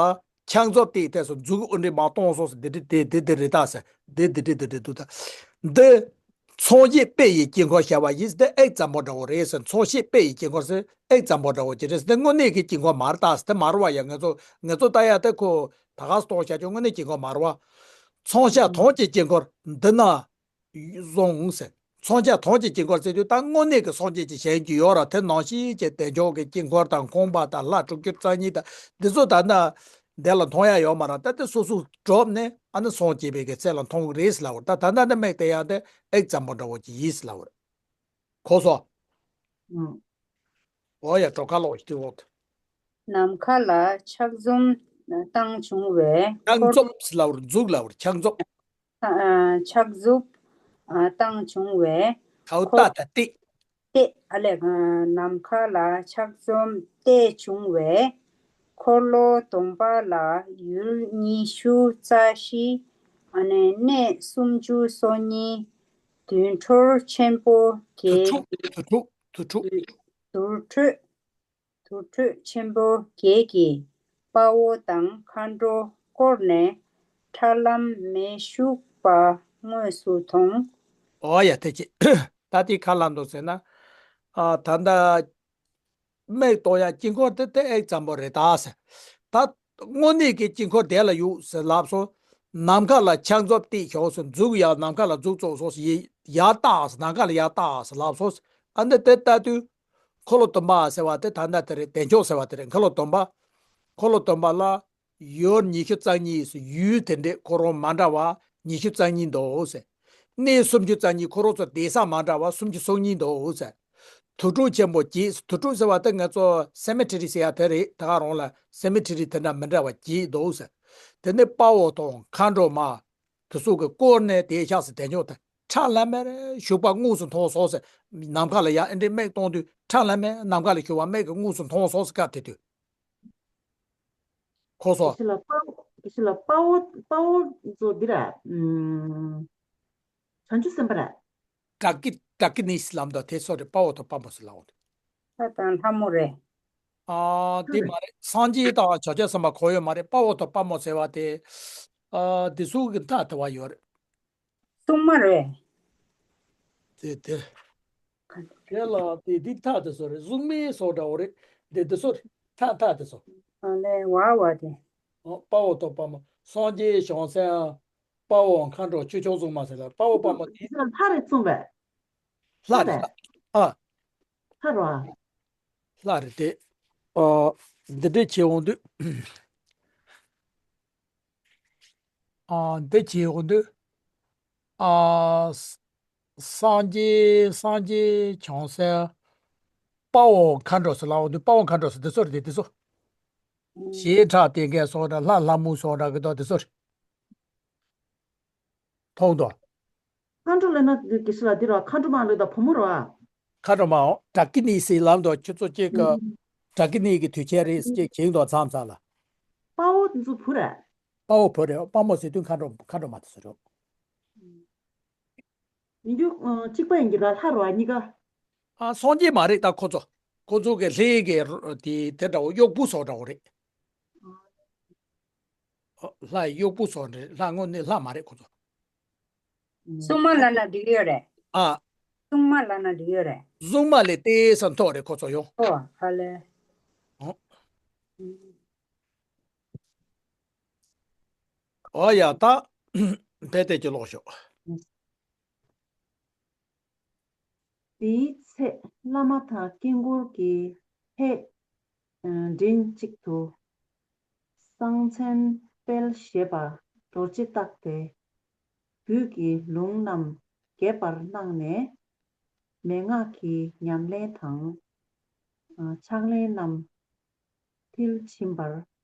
ཕྱག་མཛུབ་དེ་དེ་སོ་མཛུབ་འོ་འདྲི་མ་གཏོང་སོ་སོ་འདི་འདྲི་དེ་འདི་འདི་རེད་ད་ཟེར། འདི་འདི་འདྲི་འདི་འདྲི་འདུག་ད། འདི་ མཚོན་བྱེད་དཔེ་ཡི་དཀྱིལ་འཁོར་བྱ་བ་ཡིན་ཟེར་དེ་ཨེག་ཛམ་པལ་འདྲ་བོ་རེད་ཟེར། མཚོན་བྱེད་དཔེ་ཡི་དཀྱིལ་འཁོར་ཟེར་ཨེག་ཛམ་པལ་འདྲ་བོ་ཅིག་རེད་ཟེར། དེ་དངོས་གནས་ཀྱི་དཀྱིལ་འཁོར་མ་རེད་ད་ཟེར། དེ་མ་རེད་བ་ཡ། ང་ཚོ་ང་ཚོ་ད་ཡ་དེ་ཁོ་ད་ག་སེ་གཏོང་བྱ་རྒྱུ་དངོས་གནས་དཀྱིལ་འཁོར་མ་རེད་བ། མཚོན་བྱ་དོན་གྱི་དཀྱིལ་འཁོར་འདི་ན་བཟུང་ཟེར། མཚོན་བྱ་དོན་གྱི་དཀྱིལ་འཁོར་ཟེར་དུས་ད་དངོས་གནས་ཀྱི་སངས་རྒྱས་ཀྱི་བྱེད་རྒྱུ་ཡོད་ར། དེ་ནང་བཞིན་གྱི་བདེ་མཆོག་གི་དཀྱིལ་འཁོར་དང་ཁང་པ་དང་ལྷ་དྲུག་ཅུ་རྩ་གཉིས་དང་འདི་ཚོ་ད་ལྟ་འདི་ལ་མཐོང་ཡ་ཡོད་མ་རེད། ད་དེ་སོ་སོ་གྲུབ་ནས་ཨ་ནི་སངས་རྒྱས་པའི་གི་ཚད་ལ་མཐོང་གི་རེད་ཟེར་ལབ་པ་རེད། ད་ད་ལྟ་འདི་མིག་དེ་ཡང་དེ་ཨེག་ཛམ་པལ་འདྲ་བོ་ཅིག་ཡིན་ཟེར་ལབ་པ་རེད། གོ་སོང་། ཨང་། འོ་ཡ། གྲོགས་ཁ་ལོག་ཞིག་འོག་ནམ་མཁའ་ལ་ཆག་འཛོམས་བཏང་བྱུང་བས་ཆག་འཁོར། འཛོམས་ལབ་ར། འཛུགས་ལབ་ར། ཆག་འཛོམས། ཨ། ཆག་འཛུབ། ཨ། བཏང་བྱུང་བས། ཁའུ་འཁོར། ཏ་ད་ཏི། ཏེ། ཨ་ལས། ཨ། ནམ་མཁའ་ལ་ཆག་འཛོམས་བཏང་བྱུང་བས། འཁོར་ལོ་སྡོམ་པ་ལ་ཡུལ་ཉི་ཤུ་རྩ་བཞི། ཨ་ནི་གནས་སུམ་ཅུ་སོ་གཉིས། དུར་ཁྲོད་ཆེན་པོ་དུར་བརྒྱད། ཁྲོད། དུར་ཁྲོད། དུར་ཁྲོད། དུར་ཁྲོད། དུར་ཁྲོད་ཆེན་པོ་བརྒྱད་ཀྱི་དཔའ་བོ་དང་མཁའ་འགྲོ་བསྐོར་ནས་ཁྲ་ལམ་མེ་ཤུག་པ་དངོས་སུ་མཐོང་། འོ་ཡ། དེ་ཅི། ད་དེ་ག་ལ་འདུག་ཟེར་ན། ཨ། ད་ལྟ་མིག་གཏོང་ཡ་དཀྱིལ་འཁོར་དེ་དེ་ཨེག་ཛམ་པལ་རེད་ད་ཟེར། ད་དངོས་གནས་ཀྱི་དཀྱིལ་འཁོར་དེ་ལ་ཡོད་ཟེར་ལབ་སོང་། ནམ་མཁའ་ལ་ཆག་འཛུབ་བཏང་བྱུང་ཟེར། འཛུགས་ཡ། ནམ་མཁའ་ལ་འཛུགས་བཙུགས་སོང་ཟེར། ཡར་བཏང་ཟེར། ནམ་མཁའ་ལ་ཡར་བཏང་ཟེར་ལབ་སོང་ཟེར། ཨ་འདི་དེ་ལྟ་དུས། འཁོར་ལོ་སྡོམ་པ་ཟེར་བ་དེ་ད་ལྟ་དེ་རེད། བདེ་མཆོག་ཟེར་བ་དེ་རེད། འཁོར་ལོ་སྡོམ་པ། འཁོར་ལོ་སྡོམ་པ་ལ་ཡུལ་ཉི་ཤུ་རྩ་གཉིས་ཟེར། ཡུལ་དེ་འདྲའི་ཁོ་རང་མ་འདྲ་བ་ཉི་ཤུ་རྩ་གཉིས་འདུག་ཟེར། གནས་སུམ་ཅུ་རྩ་གཉིས། ཁོ་རང་ཚོ་བསྡད་ས་མ་འདྲ་བ་སུམ་ཅུ་སོ་གཉིས་འདུག་ཟེར། དུར་ཁྲོད་ཆེན་པོ་བརྒྱད། དུར་ཁྲོད་ཟེར་བ་དེ་ང་ཚོ་སེ་མེ་ཊེ་རི་ཟེར་ཡ་དེ་རེད། ད་ག་རང་ལ་སེ་མེ་ཊེ་རི་དེ་འདྲ་མི་འདྲ་བ་བརྒྱད་འདུག་ཟེར། དེ་ནས་དཔའ་བོ་དང་མཁའ་འགྲོ་མ། དེ་ཚོ་གིས་བསྐོར་ནས་བསྡད་ཤག་ཟེར། བདེ་མཆོག་དེ་ཁྲ་ལམ་མེར་ཞུགས་པ་དངོས་སུ་མཐོང་སོང་ཟེར། ནམ་མཁའ་ལ་ཡར་ཨེ་འདྲའི་མིག་གཏོང་དུས་ཁྲ་ལམ་མེར་ནམ་མཁའ་ལ་ཞུགས་པ་མིག་གིས་དངོས་སུ་མཐོང་སོང་ཟེར། སྐབས་དེ་དུས། གོ་སོང་། དེ་ཕྱི་ལ་དཔའ་བོ། དེ་ཕྱི་ལ་དཔའ་བོ། དཔའ་བོ་ཚོ་འདི་ར། ཨུམ། བྱང་ཆུབ་སེམས་དཔའ་ར། ཏྲ་ཀི། ཏྲ་ཀི་ནི་ཟེར་ལབ་འདུག་དེ་སུ་རེད། དཔའ་བོ་དང་དཔའ་མོ་ཟེར་ལབ་འོང་། ལྷ་དང་ལྷ་མོ་རེད། ཨ། དེ་མ་རེད། སངས་རྒྱས་དང་བྱང་ཆུབ་སེམས་དཔའ་གོ་ཡོད་མ་རེད། དཔའ་བོ་དང་དཔའ་མོ་ཟེར་བ་དེ། ཨ། དེ་ཚོ་གི་མཐའ་དེ་བ་ཡོད་རེད། སྲུང་མ་རེད། དེ་དེ། དེ་ལ་དེ་དེ་མཐའ་དེ་ཚོ་རེད། སྲུང་མའི་སོགས་འདྲ་བོ་རེད། དེ་དེ་ཚོ་རེད། མཐའ་མཐའ་དེ་ཚོ། ཨ་ལས། བ་བ་དེ། ཨོ། དཔའ་བོ་དང་དཔའ་མོ། སངས་རྒྱས་བྱང་སེམས། དཔའ་བོ་མཁའ་འགྲོ་ཆོས་སྐྱོང་སྲུང་མ་ཟེར་ལ། དཔའ་བོ་དཔའ་མོ་དེ། ལྷ་རེད་གསུངས་པས། ལྷ་རེད། ལྷ། ཨ། ལྷ་རེད་བ། ལྷ་རེད་དེ། ཨ། འདི་འདྲ་བྱེད་འོང་དུས། ཨ། འདི་བྱེད་འོང་དུས། ཨ། ས། སངས་རྒྱས། སངས་རྒྱས་བྱང་སེམས། དཔའ་བོ་མཁའ་འགྲོ་ཟེར་ལབ་འོང་དུས། དཔའ་བོ་མཁའ་འགྲོ་ཟེར་དེ་ཚོ་རེད་དེ། དེ་ཚོ། ཞེས་ཁྲག་ལྟས་མཁན་སོགས་དང་། ལྷ་ལྷ་མོ་སོགས་འདྲ་གི་དོ་དེ་ཚོ་རེད། མཐོང་དོ། མཁའ་འགྲོ་ལབ་ན་དེ་གི་ཕྱི་ལ་འདི་ར། མཁའ་འགྲོ་མ་ལབ་ད་བུ་མོ་ར། མཁའ་འགྲོ་མའོ། ཏྲ་ཀི་ནི་ཟེར་ལབ་འདུག་ཁྱོད་ཚོ་གཅིག་གི། ཨུམ། ཏྲ་ཀི་ནི་གི་དུས་ཆེན་རེད་ཅེས་བྱིངས་འདུག་མཚམས་མཚམས་ལ། དཔའ་བོ་འདི་ཚོ་བུ་རེད། དཔའ་བོ་བུ་རེད། དཔའ་མོ་ཟེར་དུས་མཁའ་འགྲོ། མཁའ་འགྲོ་མ་དེ་ཚོ་རེད། ཡིན་རྒྱུ། ཨ། གཅིག་པ་ཡིན་གྱི་ར། ལྷ་རོ་ཨ་གཉིས་ཀ། ཨ། སངས་རྒྱས་མ་རེད་ད་ཁོ་ཚོ། ཁོ་ཚོ་གི་ལྷའི་གི་རོ། དེ་དེ་འདྲ་བོ་གཡོག་པོ་སོགས་འདྲ་བོ་རེད། ཨ། ལྷའི་གཡོག་པོ་སོགས་རེད། ལྷ་དངོས་གནས་ལྷ་མ་རེད་ཁོ་ཚོ། སྲུང་མ་ལབ་ན་འགྲིག་ཡོད་རེད། ཨ། སྲུང་མ་ལབ་ན་འགྲིག་ཡོད་རེད། སྲུང་མ་ལས་ཏོག་ཙམ་མཐོ་རེད་ཁོ་ཚོ་ཡང་། ཨོ། ཧ་ལས། ཨོ། ཨོ་ཡ། ད་བལ་དེ་ཅི་ལོག་ཤོག་དེའི་ཚེ་བླ་མ་དང་དཀྱིལ་འཁོར་གྱི་ལྷས་མགྲིན་གཅིག་ཏུ། གསང་མཚན་དཔལ་ཞེས་པ་རྡོ་རྗེ་བཏགས་ཏེ། རྒྱུད་ཀྱི་ལུང་རྣམས་རྒྱས་པར་གནང་ནས། མན་ངག་གི་ཉམས་ལེན་དང་། ཕྱག་ལེན་རྣམས་མཐིལ་ཕྱིན་པར།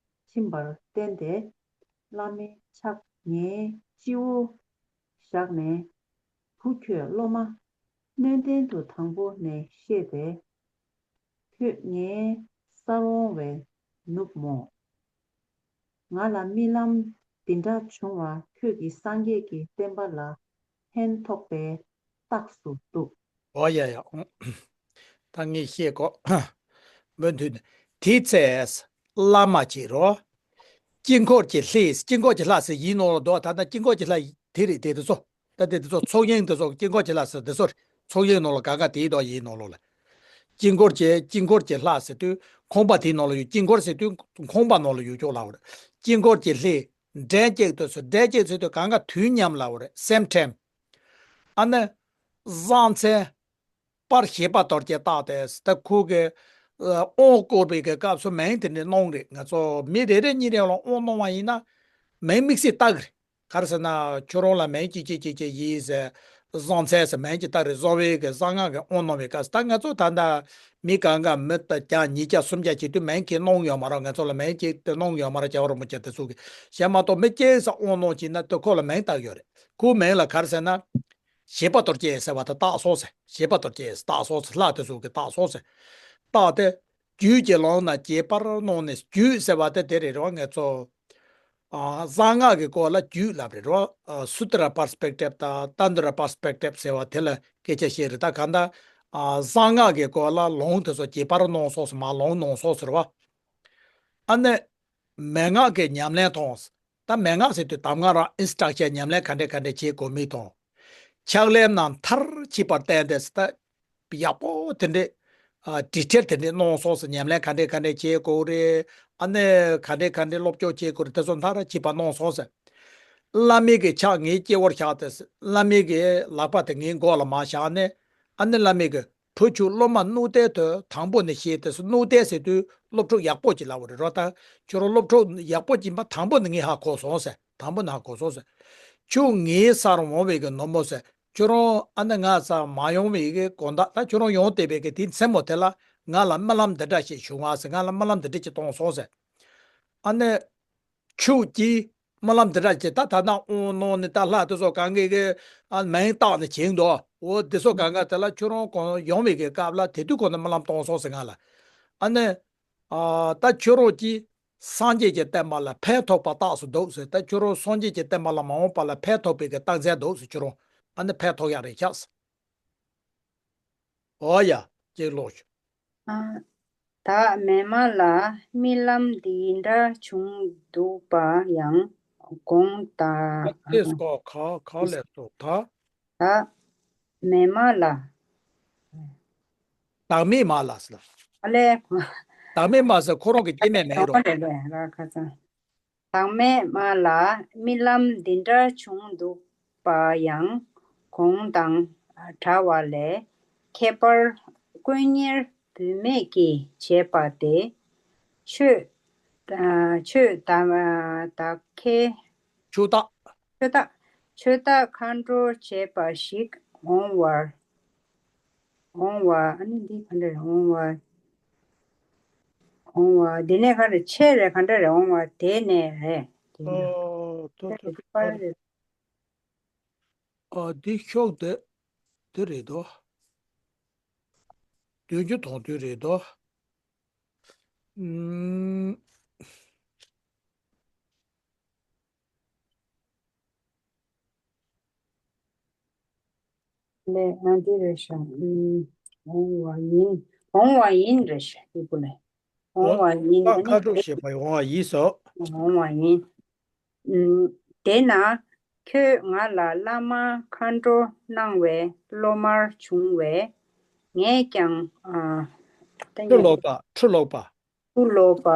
ཕྱིན་པར་བསྟན་ཏེ། བླ་མའི་ཕྱག་ངའི་སྤྱི་བོར་བཞག་ནས། བུ་ཁྱོད་སློབ་མ་སྣོད་ལྡན་དུ་དང་པོ་ནས་ཤེས་པས། ཁྱོད་ངའི་སར་འོང་བའི་ནུབ་མོ། ང་ལ་རྨི་ལམ་འདི་འདྲ་བྱུང་བ་ཁྱོད་ཀྱིས་སངས་རྒྱས་ཀྱི་བསྟན་པ་ལ་ཕན་ཐོགས་པའི་རྟགས་སུ་འདུག་ཨོ་ཡ་ཡ། ད་ངས་བཤད་གོ། མུ་མཐུད་ནས། དེའི་ཚེ་བླ་མ་ཅེས་རོ། དཀྱིལ་འཁོར་གྱི་ལྷས། དཀྱིལ་འཁོར་གྱི་ལྷ་ཟེར་ཡིན་ནོ་ལ་འདུག་ད་ལྟ་དཀྱིལ་འཁོར་གྱི་ལྷ་དེ་རེད་དེ། དེ་ཚོ། ད་དེ་དེ་ཚོ་ཚོགས་དབྱིངས་དེ་ཚོ་དཀྱིལ་འཁོར་གྱི་ལྷ་ཟེར་དེ་ཚོ་རེད། ཚོགས་དབྱིངས་ནང་ལ་གང་ག་དེའི་དོ་ཡིན་ནང་ལོགས་ལ། དཀྱིལ་འཁོར་གྱི་དཀྱིལ་འཁོར་གྱི་ལྷ་ཟེར་དུས་ཁང་པ་དེའི་ནང་ལ་ཡོད། དཀྱིལ་འཁོར་ཟེར་དུས་ཁང་པ་ནང་ལ་ཡོད་ཀྱོག་ལབ་པ་རེད། དཀྱིལ་འཁོར་གྱི་ལྷས་འབྲས་སྐྱེགས་དེ་ཚོ་འབྲས་སྐྱེགས་ཟེར་དུས་གང་ག་དུས་མཉམ་ལབ་པ་རེད། སེམ་ཁྲིམས། ཨ་ནི། བཟང་མཚན། པར་ཞེས་པ་དོར་གྱི་རྟགས་ཏེ། ད་ཁོ་གི་ཨ་དབང་བསྐུར་བའི་གི་སྐབས་སུ་མིང་དེ་འདྲ་གནང་རེད། ང་ཚོ་མི་རེ་རེ་གཉིས་རེ་ལ་དབང་གནང་བ་ཡིན་ན་མིང་དམིགས་བསལ་བཏགས་ཀྱི་རེད། ག་རེ་ཟེར་ན་ཁྱོད་རང་ལ་མིང་གཅིག་གཅིག་གཅིག་གཅིག་ཡིན་ཟེར། བཟང་མཚན་ཟེར་མིང་གཅིག་བཏགས་རེད། བཟང་བའི་གི་གསང་སྔགས་ཀྱི་དབང་གནང་བའི་སྐབས་སུ། ད་ང་ཚོ་ད་ལྟ་མི་གང་ག་མི་ད་བརྒྱ་ཉིས་བརྒྱ་སུམ་བརྒྱ་བྱེད་དུས་མིང་གཅིག་གནང་ཡོད་མ་རེད། ང་ཚོ་ལ་མིང་གཅིག་དེ་གནང་ཡོད་མ་རེད། རྒྱལ་བ་རིན་པོ་ཆེ་དེ་ཚོ་གི་གཞན་མ་གཏོགས་མི་གཅིག་ས་དབང་གནང་བྱས་ན་དེ་ཁོ་ལ་མིང་བཏགས་ཡོད་རེད། ཁོའི་མིང་ལ་ག་རེ་ཟེར་ན། ཞེས་པ་དོར་གྱི་ཟེར་བ་དེ་བཏགས་སོང་ཟེར། ཞེས་པ་དོར་གྱི་བཏགས་སོང་ཟེར། ལྷ་དེ་ཚོ་གི་བཏགས་སོང་ཟེར། བཏགས་ཏེ། རྒྱུད་ཀྱི་ལམ་ན་དགྱེས་པར་གནང་ནས། རྒྱུད་ཟེར་བ་དེ་དེ་རེད་རོ། ང་ཚོ་ཨ་གསང་སྔགས་ཀྱི་སྐོར་ལ་རྒྱུད་ལབ་རེད་རོ། ཨ་སུ་ཏྲ་པར་སི་པེག་ཊིབ་དང་ཏན་ཏྲ་པར་སི་པེག་ཊིབ་ཟེར་བ་དེ་ལ་སྐད་ཆ་བཤད་རེད། ད་གང་ལྟར་ཨ་གསང་སྔགས་ཀྱི་སྐོར་ལ་ལམ་དེ་ཚོ་དགྱེས་པར་གནང་སོང་ཟེར། མར་ལམ་གནང་སོང་ཟེར་བ། ཨ་ནི། མན་ངག་གི་ཉམས་ལེན་དང་། ད་མན་ངག་ཟེར་དུས་གདམས་ངག་རང་ཨིན་སི་ཊྲག་ཤན། ཉམས་ལེན་ག་འདྲས་ག་འདྲས་བྱེད་དགོས་མིན་དང་། ཕྱག་ལེན་རྣམས་མཐར་ཕྱིན་པར་བསྟན་ཏེ་ཟེར། ད་ཡག་པོ་དེ་འདྲས་ཨ་ཌི་ཊེལ་དེ་འདྲས་གནང་སོང་ཟེར། ཉམས་ལེན་ག་འདྲས་ག་འདྲས་བྱེད་དགོས་རེད། ཨ་ནི་ག་འདྲས་ག་འདྲས་སློབ་སྦྱོང་བྱེད་དགོས་རེད། དེ་ཚོ་མཐར་ཕྱིན་པ་གནང་སོང་ཟེར། བླ་མའི་གི་ཕྱག་ངའི་སྤྱི་བོར་བཞག་སྟེ་ཟེར། བླ་མའི་གི་ལག་པ་དེ་ངའི་མགོ་ལ་མར་བཞག་ནས། ཨ་ནི་བླ་མའི་གི་བུ་ཁྱོད་སློབ་མ་རྣོ་དེ་ཚོ་དང་པོ་ནས་ཤེས་ཏེ་ཟེར། རྣོ་དེ་ཟེར་དུས་སློབ་ཕྲུག་ཡག་པོ་ཅིག་ལབ་པ་རེད་རོ། ད་ཁྱོད་རང་སློབ་ཕྲུག་ཡག་པོ་ཅིག་ཡིན་པ་དང་པོ་ནས་ངས་ཧ་གོ་སོང་ཟེར། དང་པོ་ནས་ཧ་གོ་སོང་ཟེར། ཁྱོད་ངའི་སར་འོང་བའི་གི་ནུབ་མོ་ཟེར། ཁྱོད་རང་ཨ་ནི་ང་སར་མ་ཡོང་བའི་གི་དགོང་དག། ད་ཁྱོད་རང་ཡོང་བསྡད་པའི་གི་དེའི་མཚན་མོ་དེ་ལ་ང་ལ་རྨི་ལམ་འདི་འདྲ་ཞིག་བྱུང་བ་ཟེར། ང་ལ་རྨི་ལམ་འདི་འདྲ་ཅིག་གཏོང་སོང་ཟེར། ཨ་ནི། ཁྱོད་ཀྱིས་རྨི་ལམ་འདི་འདྲ་ཅིག་ད་ད་ནང་དབང་གནང་ནས། ད་ལྷ་དེ་ཚོ་གང་གིས་གི་ཨ་མིང་བཏགས་ནས་བྱིན་འདུག་འོ་དེ་ཚོ་གང་ག་དེ་ལ་ཁྱོད་རང་གོང་ཡོང་བའི་གི་སྐབས་ལ་དེ་དུས་གོང་ནས་རྨི་ལམ་གཏོང་སོང་ཟེར་ང་ལ། ཨ་ནི། ཨ་ད་ཁྱོད་རང་གིས་སངས་རྒྱས་ཀྱི་བསྟན་པ་ལ་ཕན་ཐོགས་པ་རྟགས་སུ་འདུག་ཟེར། ད་ཁྱོད་རང་སངས་རྒྱས་ཀྱི་བསྟན་པ་ལ་མ་འོངས་པ་ལ་ཕན་ཐོགས་པའི་གི་རྟགས་མཚན་འདུག་ཟེར། ཁྱོད་རང་ཨ་ནི་ཕན་ཐོགས་ཡག་རེད་ཤག་ཟེར། འོ་ཡ། ཅིག་ཀློག་ཤོག་ཨ། ད་མེ་མ་ལ་རྨི་ལམ་འདི་འདྲ་བྱུང་འདུག་པ་ཡང་དགོངས་དང་། ཨ་ཏེས་ཀོ་ཁ་ཁ་ལས་སོ་ད། ད་མེ་མ་ལ། བདག་མེད་མ་ལ་ཟེར། ཨ་ལས། བདག་མེད་མ་ཟེར་ཁོ་རང་གི་སྐྱེ་དམན་མིང་རོ། རེད་པས་ར་ཁ་སང་། བདག་མེད་མ་ལ་རྨི་ལམ་འདི་འདྲ་བྱུང་འདུག་པ་ཡང་དགོངས་དང་འདྲ་བ་ལས། ཁྱད་པར་དཀོན་གཉེར་བུད་མེད་ཀྱིས་བྱས་པ་སྟེ། ཆོས་ཨ་ཆོས་བདག་བདག་ཁའི་ཆོས་བདག་ཆོས་བདག་ཆོས་བདག་མཁའ་འགྲོ་བྱས་པ་ཞིག་འོང་བར། འོང་བ། ཨ་ནི་འདི་ག་འདྲ་རེད། འོང་བ། འོང་བ། འདི་ནས་ག་འདྲ་ཆེ་རེད། ག་འདྲ་རེད། འོང་བ་དེ་ནས་རེད། དེ་ནས་ཨོ་ཏོ་ཏོ་ཏོ། པར་རེད། ཨ་འདི་ཤོག་དེ་དེ་རེད་དོ། བདུན་ཅུ་དོན་བདུན་རེད་དོ། ཨུམ། ལས་ཨ་འདི་རེད་ཤག་ཨུམ། འོང་བ་ཡིན། འོང་བ་ཡིན་རེད་ཤག་འདི་གུ་ལས། འོང་བ་ཡིན། ད་ཨ་ནི་ཁ་དྲུག་ཞེས་པ་འོང་བ་ཡིན་སོ། འོང་བ་ཡིན། ཨུམ། དེས་ན་ཁྱོད་ང་ལ་བླ་མ་མཁའ་འགྲོ་སྣང་བའི་སློབ་མར་བྱུང་བས། ངས་ཀྱང་ཨ། ཁྲུ་ལོག་པ། ཁྲུ་ལོག་པ། ཁྲུ་ལོག་པ།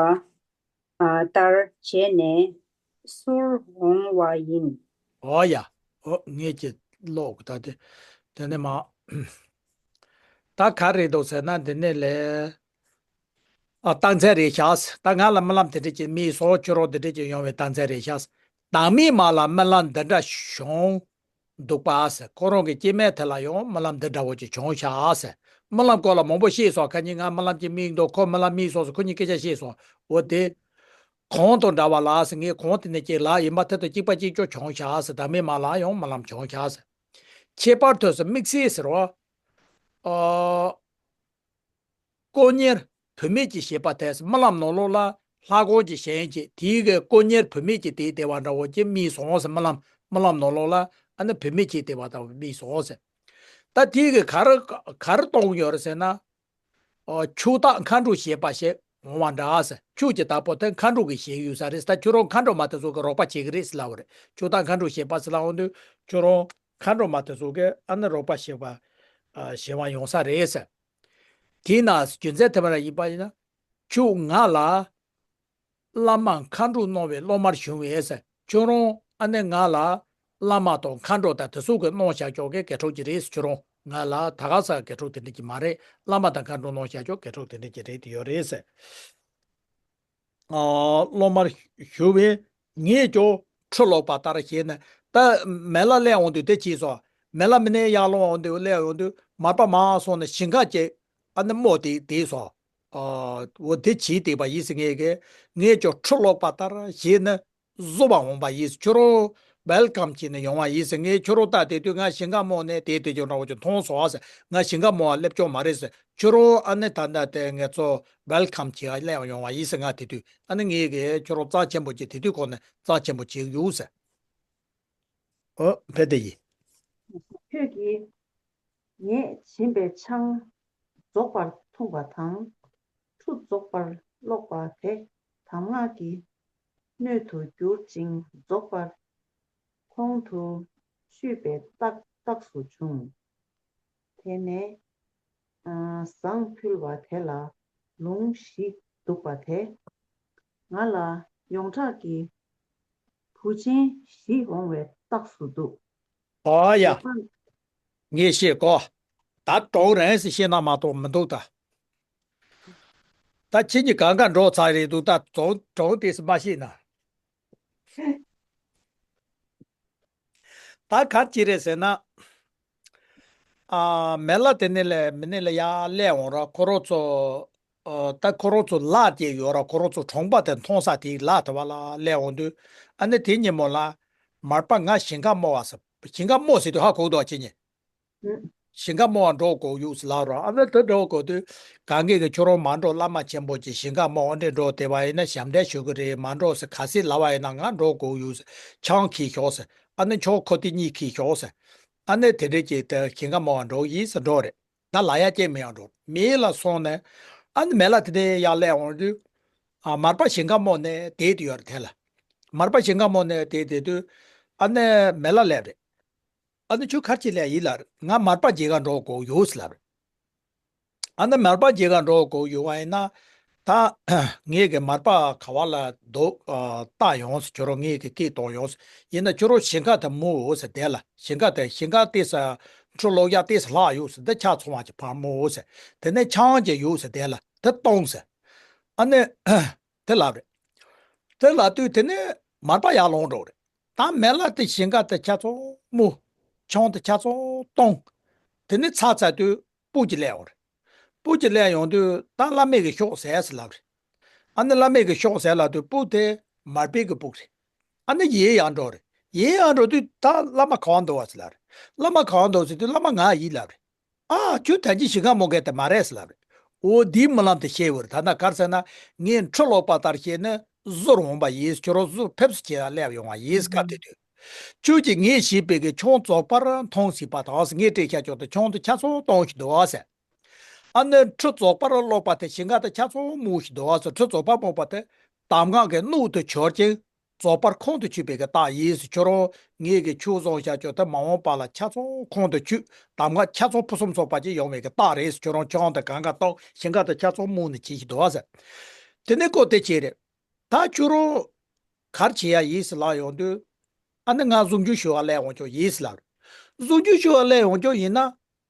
ཨ་ལྟར་བྱས་ནས་བསུར་འོང་བ་ཡིན། འོ་ཡ། འོ་ངས་ཀྱི་ཀློག་ད་དེ། དེ་ནས་མ། ད་ག་རེ་འདུག་ཟེར་ན་འདི་ནས་ལས། ཨ་རྟགས་མཚན་རེད་ཤག་ད་ང་ལ་རྨི་ལམ་དེ་འདྲ་ཅིག་རྨིས་སོང་། ཁྱོད་རང་དེ་འདྲ་ཅིག་ཡོང་བའི་རྟགས་མཚན་རེད་ཤག་བདག་མེད་མ་ལ་རྨི་ལམ་འདི་འདྲ་བྱུང་འདུག་པ་ཟེར། ཁོ་རང་གི་སྐྱེ་དམན་དེ་ལ་ཡང་རྨི་ལམ་འདི་འདྲ་བོ་ཅིག་བྱུང་ཤག་ཟེར། རྨི་ལམ་སྐོར་ལ་མང་པོ་བཤད་སོང་། ཁ་ཉིན་ང་རྨི་ལམ་ཅིག་རྨིས་འདུག་ཁོ་རྨི་ལམ་རྨིས་སོང་ཟེར། ཁོ་གཉིས་སྐད་ཆ་བཤད་སོང་། འོ་དེ། གོང་དང་འདྲ་བ་ལ་ཟེར། ངས་གོང་དེ་ནས་ཅིག་ལབ་ཡིན་པ་དེ་དང་གཅིག་པ་གཅིག་རྐྱང་བྱུང་ཤག་ཟེར། བདག་མེད་མ་ལ་ཡང་རྨི་ལམ་བྱུང་ཤག་ཟེར། ཁྱད་པར་དུ་ཟེར་དམིགས་བསལ་ཟེར་བ། ཨ། དཀོན་གཉེར་བུད་མེད་ཀྱིས་བྱས་པ་དེ་ཟེར། རྨི་ལམ་ནང་ལོགས་ལ་ལྷ་ཁང་གི་ཞལ་ཡོན་ཅིག་དེའི་གི་དཀོན་གཉེར་བུད་མེད་ཀྱིས་དེའི་བདེ་བ་འདྲ་བོ་ཅིག་རྨིས་སོང་ཟེར། རྨི་ལམ་རྨི་ལམ་ནང་ལོགས་ལ་ཨ་ནི་བུད་མེད་ཀྱིས་བདེ་བ་འདྲ་བོ་རྨིས་སོང་ཟེར། ད་དེའི་གི་ག་རེ་ག་རེ་གཏོང་གི་ཡོད་རེད་ཟེར་ན། ཨོ་ཆོས་བདག་མཁའ་འགྲོ་བྱས་པ་ཞིག་འོང་བ་འདྲ་ཟེར། ཆོས་ཀྱི་བདག་པོ་དེ་མཁའ་འགྲོ་གི་ཞལ་ཡོད་ས་རེད་ཟེར། ད་ཁྱོད་རང་མཁའ་འགྲོ་མ་དེ་ཚོ་གི་རོགས་པ་བྱེད་ཀྱི་རེད་ཟེར་ལབ་པ་རེད། ཆོས་བདག་མཁའ་འགྲོ་བྱས་པ་ཟེར་ལབ་འོང་དུས་ཁྱོད་རང་ མཁའ་འགྲོ་མ་དེ་ཚོ་གི་ཨ་ནི་རོགས་པ་བྱེད་པ་ཨ་བྱེད་པ་ཡོང་ས་རེད་ཟེར། དེས་ན་རྒྱུ་མཚན་དེ་མ་ར་ཡིན་པ་ཡིན་ན་ཁྱོད་ང་ལ་བླ་མ་མཁའ་འགྲོ་གནང་བའི་སློབ་མར་བྱུང་བས་ཟེར། ཁྱོད་རང་ཨ་ནི་ང་ལ་བླ་མ་དང་མཁའ་འགྲོ་དང་དེ་ཚོ་གི་གནང་བཞག་ཀྱོག་གི་དགེ་ཕྲུག་ཅིག་རེད་ཟེར། ཁྱོད་རང་ང་ལ་ད་ག་ས་དགེ་ཕྲུག་དེ་འདྲ་ཅིག་མ་རེད། བླ་མ་དང་མཁའ་འགྲོ་གནང་བཞག་ཀྱོག་དགེ་ཕྲུག་དེ་འདྲ་ཅིག་རེད་དེ་ཡོད་རེད་ཟེར། ཨ་སློབ་མར་ཞུ་བས་ངས་ཀྱང་ཁྲི་ལོག་པ་ལྟར་བྱས་ནས། ད་མེ་ལ་སླེབས་འོང་དུས་དེ་བྱས་སོ། མེ་ལ་མི་ནས་ཡར་ལོང་འོང་དུས་སླེབས་འོང་དུས་མར་པ་མར་སོང་ནས་ཞིང་ཁ་ཅིག་ཨ་ནི་རྨོ་དེ་དེ་སོ། ཨ་འོ་དེ་བྱས་བསྡད་པ་ཡིན་ཟེར། ངས་ཀྱི་ངས་ཀྱང་ཁྲི་ལོག་པ་ལྟར་བྱས་ནས་བཟོ་བ་འོང་པ་ཡིན་ཟེར། ཁྱོད་རང་ཝེལ་ཀམ་བྱས་ནས་ཡོང་བ་ཡིན་ཟེར། ངས་ཁྱོད་རང་ལྟ་དེ་དུས་ང་ཞིང་ཁ་རྨོ་ནས་དེ་དེ་ཅོ་འདྲ་བོ་ཅིག་མཐོང་སོང་ཟེར། ང་ཞིང་ཁ་རྨོ་བ་སླེབས་ཀྱོག་མ་རེད་ཟེར། ཁྱོད་རང་ཨ་ནི་ད་ལྟ་དེ་ངེད་ཚོ་ཝེལ་ཀམ་བྱེད་ཡ་སླེབས་ཡོང་བ་ཡིན་ཟེར། ང་དེ་དུས་ཨ་ནི་ངས་གི་ཁྱོད་རང་རྩ་ཆེན་པོ་བྱེད། དེ་དུས་ཁོ་ནས་རྩ་ཆེན་པོ་བྱེད་ཡོད་ཟེར། ཨོ་ཕེ་དེ་ཡིན། ཁྱོད་ཀྱིས་ངས་བྱིན་པའི་ཆང་རྫོགས་པར་འཐུངས་པ་དང་། ཁྲུ་རྫོགས་པར་བསློགས་པ་དེ་གདམས་ངག་གི་སྣོད་དུ་གྱུར་ཅིང་རྫོགས་པར་ཁོང་དུ་ཆུད་པའི་རྟགས་རྟགས་སུ་བྱུང་། དེ་ནས་ཨ་ཟངས་ཕུལ་བ་དེ་ལ་ལུང་བཞི་འདུག་པ་དེ་ང་ལ་ཡོངས་གྲགས་ཀྱི་བུ་ཆེན་བཞི་འོང་བའི་རྟགས་སུ་འདུག་ཨོ་ཡ། ངས་ཤེས་གོ། ད་གྲོགས་རན་ཟེར་ཤེས་ན་མ་གཏོགས་མི་འདུག་ད། ད་ཁྱེད་གཉིས་གང་ག་འགྲོ་ཚར་རེད་འདུག་ད་གྲོགས་གྲོགས་དེས་མ་ཤེས་ན། ད་ག་ཅི་རེད་ཟེར་ན། ཨ་མེ་ལ་དེ་ནས་ལས་མི་ནས་ལ་ཡར་སླེབས་འོང་ར་ཁོ་རང་ཚོ། ཨ་ད་ཁོ་རང་ཚོ་ལ་དེ་ཡོད་ར་ཁོ་རང་ཚོ་གྲོང་པ་དེ་མཐོང་ས་དེའི་ལ་དེ་བ་ལ་སླེབས་འོང་དུས་ཨ་ནི་དེ་ཉིན་མོ་ལ་མར་པ་ང་ཞིང་ཁ་རྨོ་བ་ཟེར། ཞིང་ཁ་རྨོ་ཟེར་དུས་ཧ་གོ་འདུག་ཁྱེད་གཉིས། ཞིང་ཁ་རྨོ་བ་འགྲོ་དགོས་ཡོད་ཟེར་ལབ་ར། ཨ་ནི་དེ་འགྲོ་དགོས་དུས་གང་གི་གི་ཁྱོད་རང་མ་འགྲོ། བླ་མ་ཆེན་པོ་ཅིག་ཞིང་ཁ་རྨོ་འདྲེ་འགྲོ་དེ་བ་ཡིན་ན་ཞབས་འདྲེན་ཞུ་གི་རེད། མ་འགྲོ་ཟེར། གལ་སྲིད་ལབ་པ་ཡིན་ན་ང་འགྲོ་དགོས་ཡོད་ཟེར། ཆང་ཁྱེར་ཤོག་ཟེར། ཨ་ནི་ཆང་ཁོ་དེ་གཉིས་ཁྱེར་ཤོག་ཟེར། ཨ་ནི་དེ་འདྲས་ཀྱི་དེ་ཞིང་ཁ་རྨོ་བ་འགྲོ་ཡིན་ཟེར་འགྲོ་རེད། ད་ལ་ཡ་ཅན་མི་ཡང་འགྲོ་མེ་ལ་སོང་ནས་ཨ་ནི་མེ་ལ་དེ་ནས་ཡར་སླེབས་འོང་དུས་ཨ་མར་པ་ཞིང་ཁ་རྨོ་ནས་དེ་དུ་ཡོད་རེད། དེ་ལ་མར་པ་ཞིང་ཁ་རྨོ་ནས་དེ་དེ་དུས་ཨ་ནི་མེ་ལ་སླེབས་རེད། ཨ་ནི་ཁྱོད་ག་རེ་བྱེད་ལ་ཡིན་ལབ་རེད། ང་མར་པ་མཇལ་ག་འགྲོ་དགོས་ཡོད་ཟེར་ལབ་རེད། ཨ་ནི་མར་པ་མཇལ་ག་འགྲོ་དགོས་ཡོད་པ་ཡིན་ན། ད་ངས་གི་མར་པ་ག་བ་ལ་འདུག་ཨ་ལྟ་ཡོང་ཟེར། ཁྱོད་རང་ངས་གི་སྐད་གཏོང་ཡོང་ཟེར། ཡིན་ན་ཁྱོད་རང་ཞིང་ཁ་དེ་རྨོ་འོ་ཟེར། དེ་ལ་ཞིང་ཁ་དེ་ཞིང་ཁ་ཏོག་ཙམ་ཁྲི་ལོག་ཡ་ཏོག་ཙམ་ལྷག་ཡོད་ཟེར། འདི་ཆ་ཚང་བ་ཅིག་ཕར་རྨོ་འོ་ཟེར། དེ་ནས་ཆང་ཅིག་ཡོད་ཟེར། དེ་ལ་དེ་གཏོང་ཟེར། ཨ་ནི་དེ་ལབ་རེད། དེ་ལབ་དུས་དེ་ནས་མར་པ་ཡར་ལོངས་འགྲོ་རེད། ད་མེ་ལ་དེ་ཞིང་ཁ་དེ་ཆ་ཚང་རྨོ། ཆང་དེ་ཆ་ཚང་གཏོང་། དེ་ནས་ཚར་ཚར་དུས་སྤུ་ཅིག་སླེབས་ཡོང་རེད། སྤུ་ཅིག་སླེབས་ཡོང་དུས་ད་བླ་མས་གི་ཤོག་ཟེར་ཟེར་ལབ་རེད། ཨ་ནི་བླ་མས་གི་ཤོག་ཟེར་ལབ་དུས་སྤུ་དེ་མར་པའི་གི་སྤུ་རེད། ཨ་ནི་ཡར་ཡར་འགྲོ་རེད། ཡར་ཡར་འགྲོ་དུས་ད་བླ་མ་ག་བ་འདུག་བ་ཟེར་ལབ་རེད། བླ་མ་ག་བ་འདུག་ཟེར་དུས་བླ་མ་ང་ཡིན་ལབ་རེད། ཨ་ཁྱོད་ད་ཅི་ཞིང་ཁ་རྨོ་མཁན་དེ་མ་རེད་ཟེར་ལབ་རེད། འོ་འདིའི་རྨི་ལམ་དེ་ཤེས་འོས་རེད། ད་ནི་ག་རེ་ཟེར་ན་ངས་ཁྲི་ལོག་པ་ལྟར་བྱས་ནས་གཟུར་འོང་པ་ཡིན། ཁྱོད་རང་གཟུར་ཕེབས་བསུ་བྱེད་ཡ་སླེབས་ཡོང་བ་ཡིན། སྐབས་དེ་དུས་ཁྱོད་ཀྱིས་ངས་བྱིན་པའི་གི་ཆང་རྫོགས་པར་འཐུངས་ཟིན་པ་དང་ཟེར། ངས་སྤྲད་བཞག་ཀྱོག་དེ་ཆང་དེ་ཆ་ཚང་གཏོང་ཞིག་འདུག་བ་ཟེར། ཨ་ནི་ཁྲི་རྫོགས་པར་བསློགས་པ་དེ་ཞིང་ཁ་དེ་ཆ་ཚང་རྨོ་ཞིག་འདུག་བ་ཟེར། ཁྲི་རྫོགས་པར་རྨོ་བ་དེ་གདམས་ངག་གི་སྣོད་དུ་གྱུར་ཅིང་རྫོགས་པར་ཁོང་དུ་ཆུད་པའི་གི་རྟགས་ཡིན་ཟེར། ཁྱོད་རང་ངས་གི་ཆང་བཟུང་བཞག་ཀྱོག་དེ་མ་འོངས་པ་ལ་ཆ་ཚང་ཁོང་དུ་ཆུད། གདམས་ངག་ཆ་ཚང་ཕུན་སུམ་ཚོགས་པ་ཅིག་ཡོང་བའི་གི་རྟགས་རེད་ཟེར། ཁྱོད་རང་ཆང་དེ་གང་ག་གཏོང་། ཞིང་ཁ་དེ་ཆ་ཚང་རྨོ་ནས་བྱིན་ཞིག་འདུག་བ་ཟེར། དེ་ནས་ཁོ་དེ་བྱས་རེད། ད་ཁྱོད་རང་ག་རེ་བྱེད་ཡ་ཡིན་ཟེར་ལབ་ཡོང་དུས། ཨ་ནི་ང་གཟུངས་ཆུང་ཞུ་བ་སླེབས་འོང་ཀྱོག་ཡིན་ཟེར་ལབ་རེད། གཟུངས་ཆུང་ཞུ་བ་སླེབས་འོང་ཀྱོག་ཡིན་ན་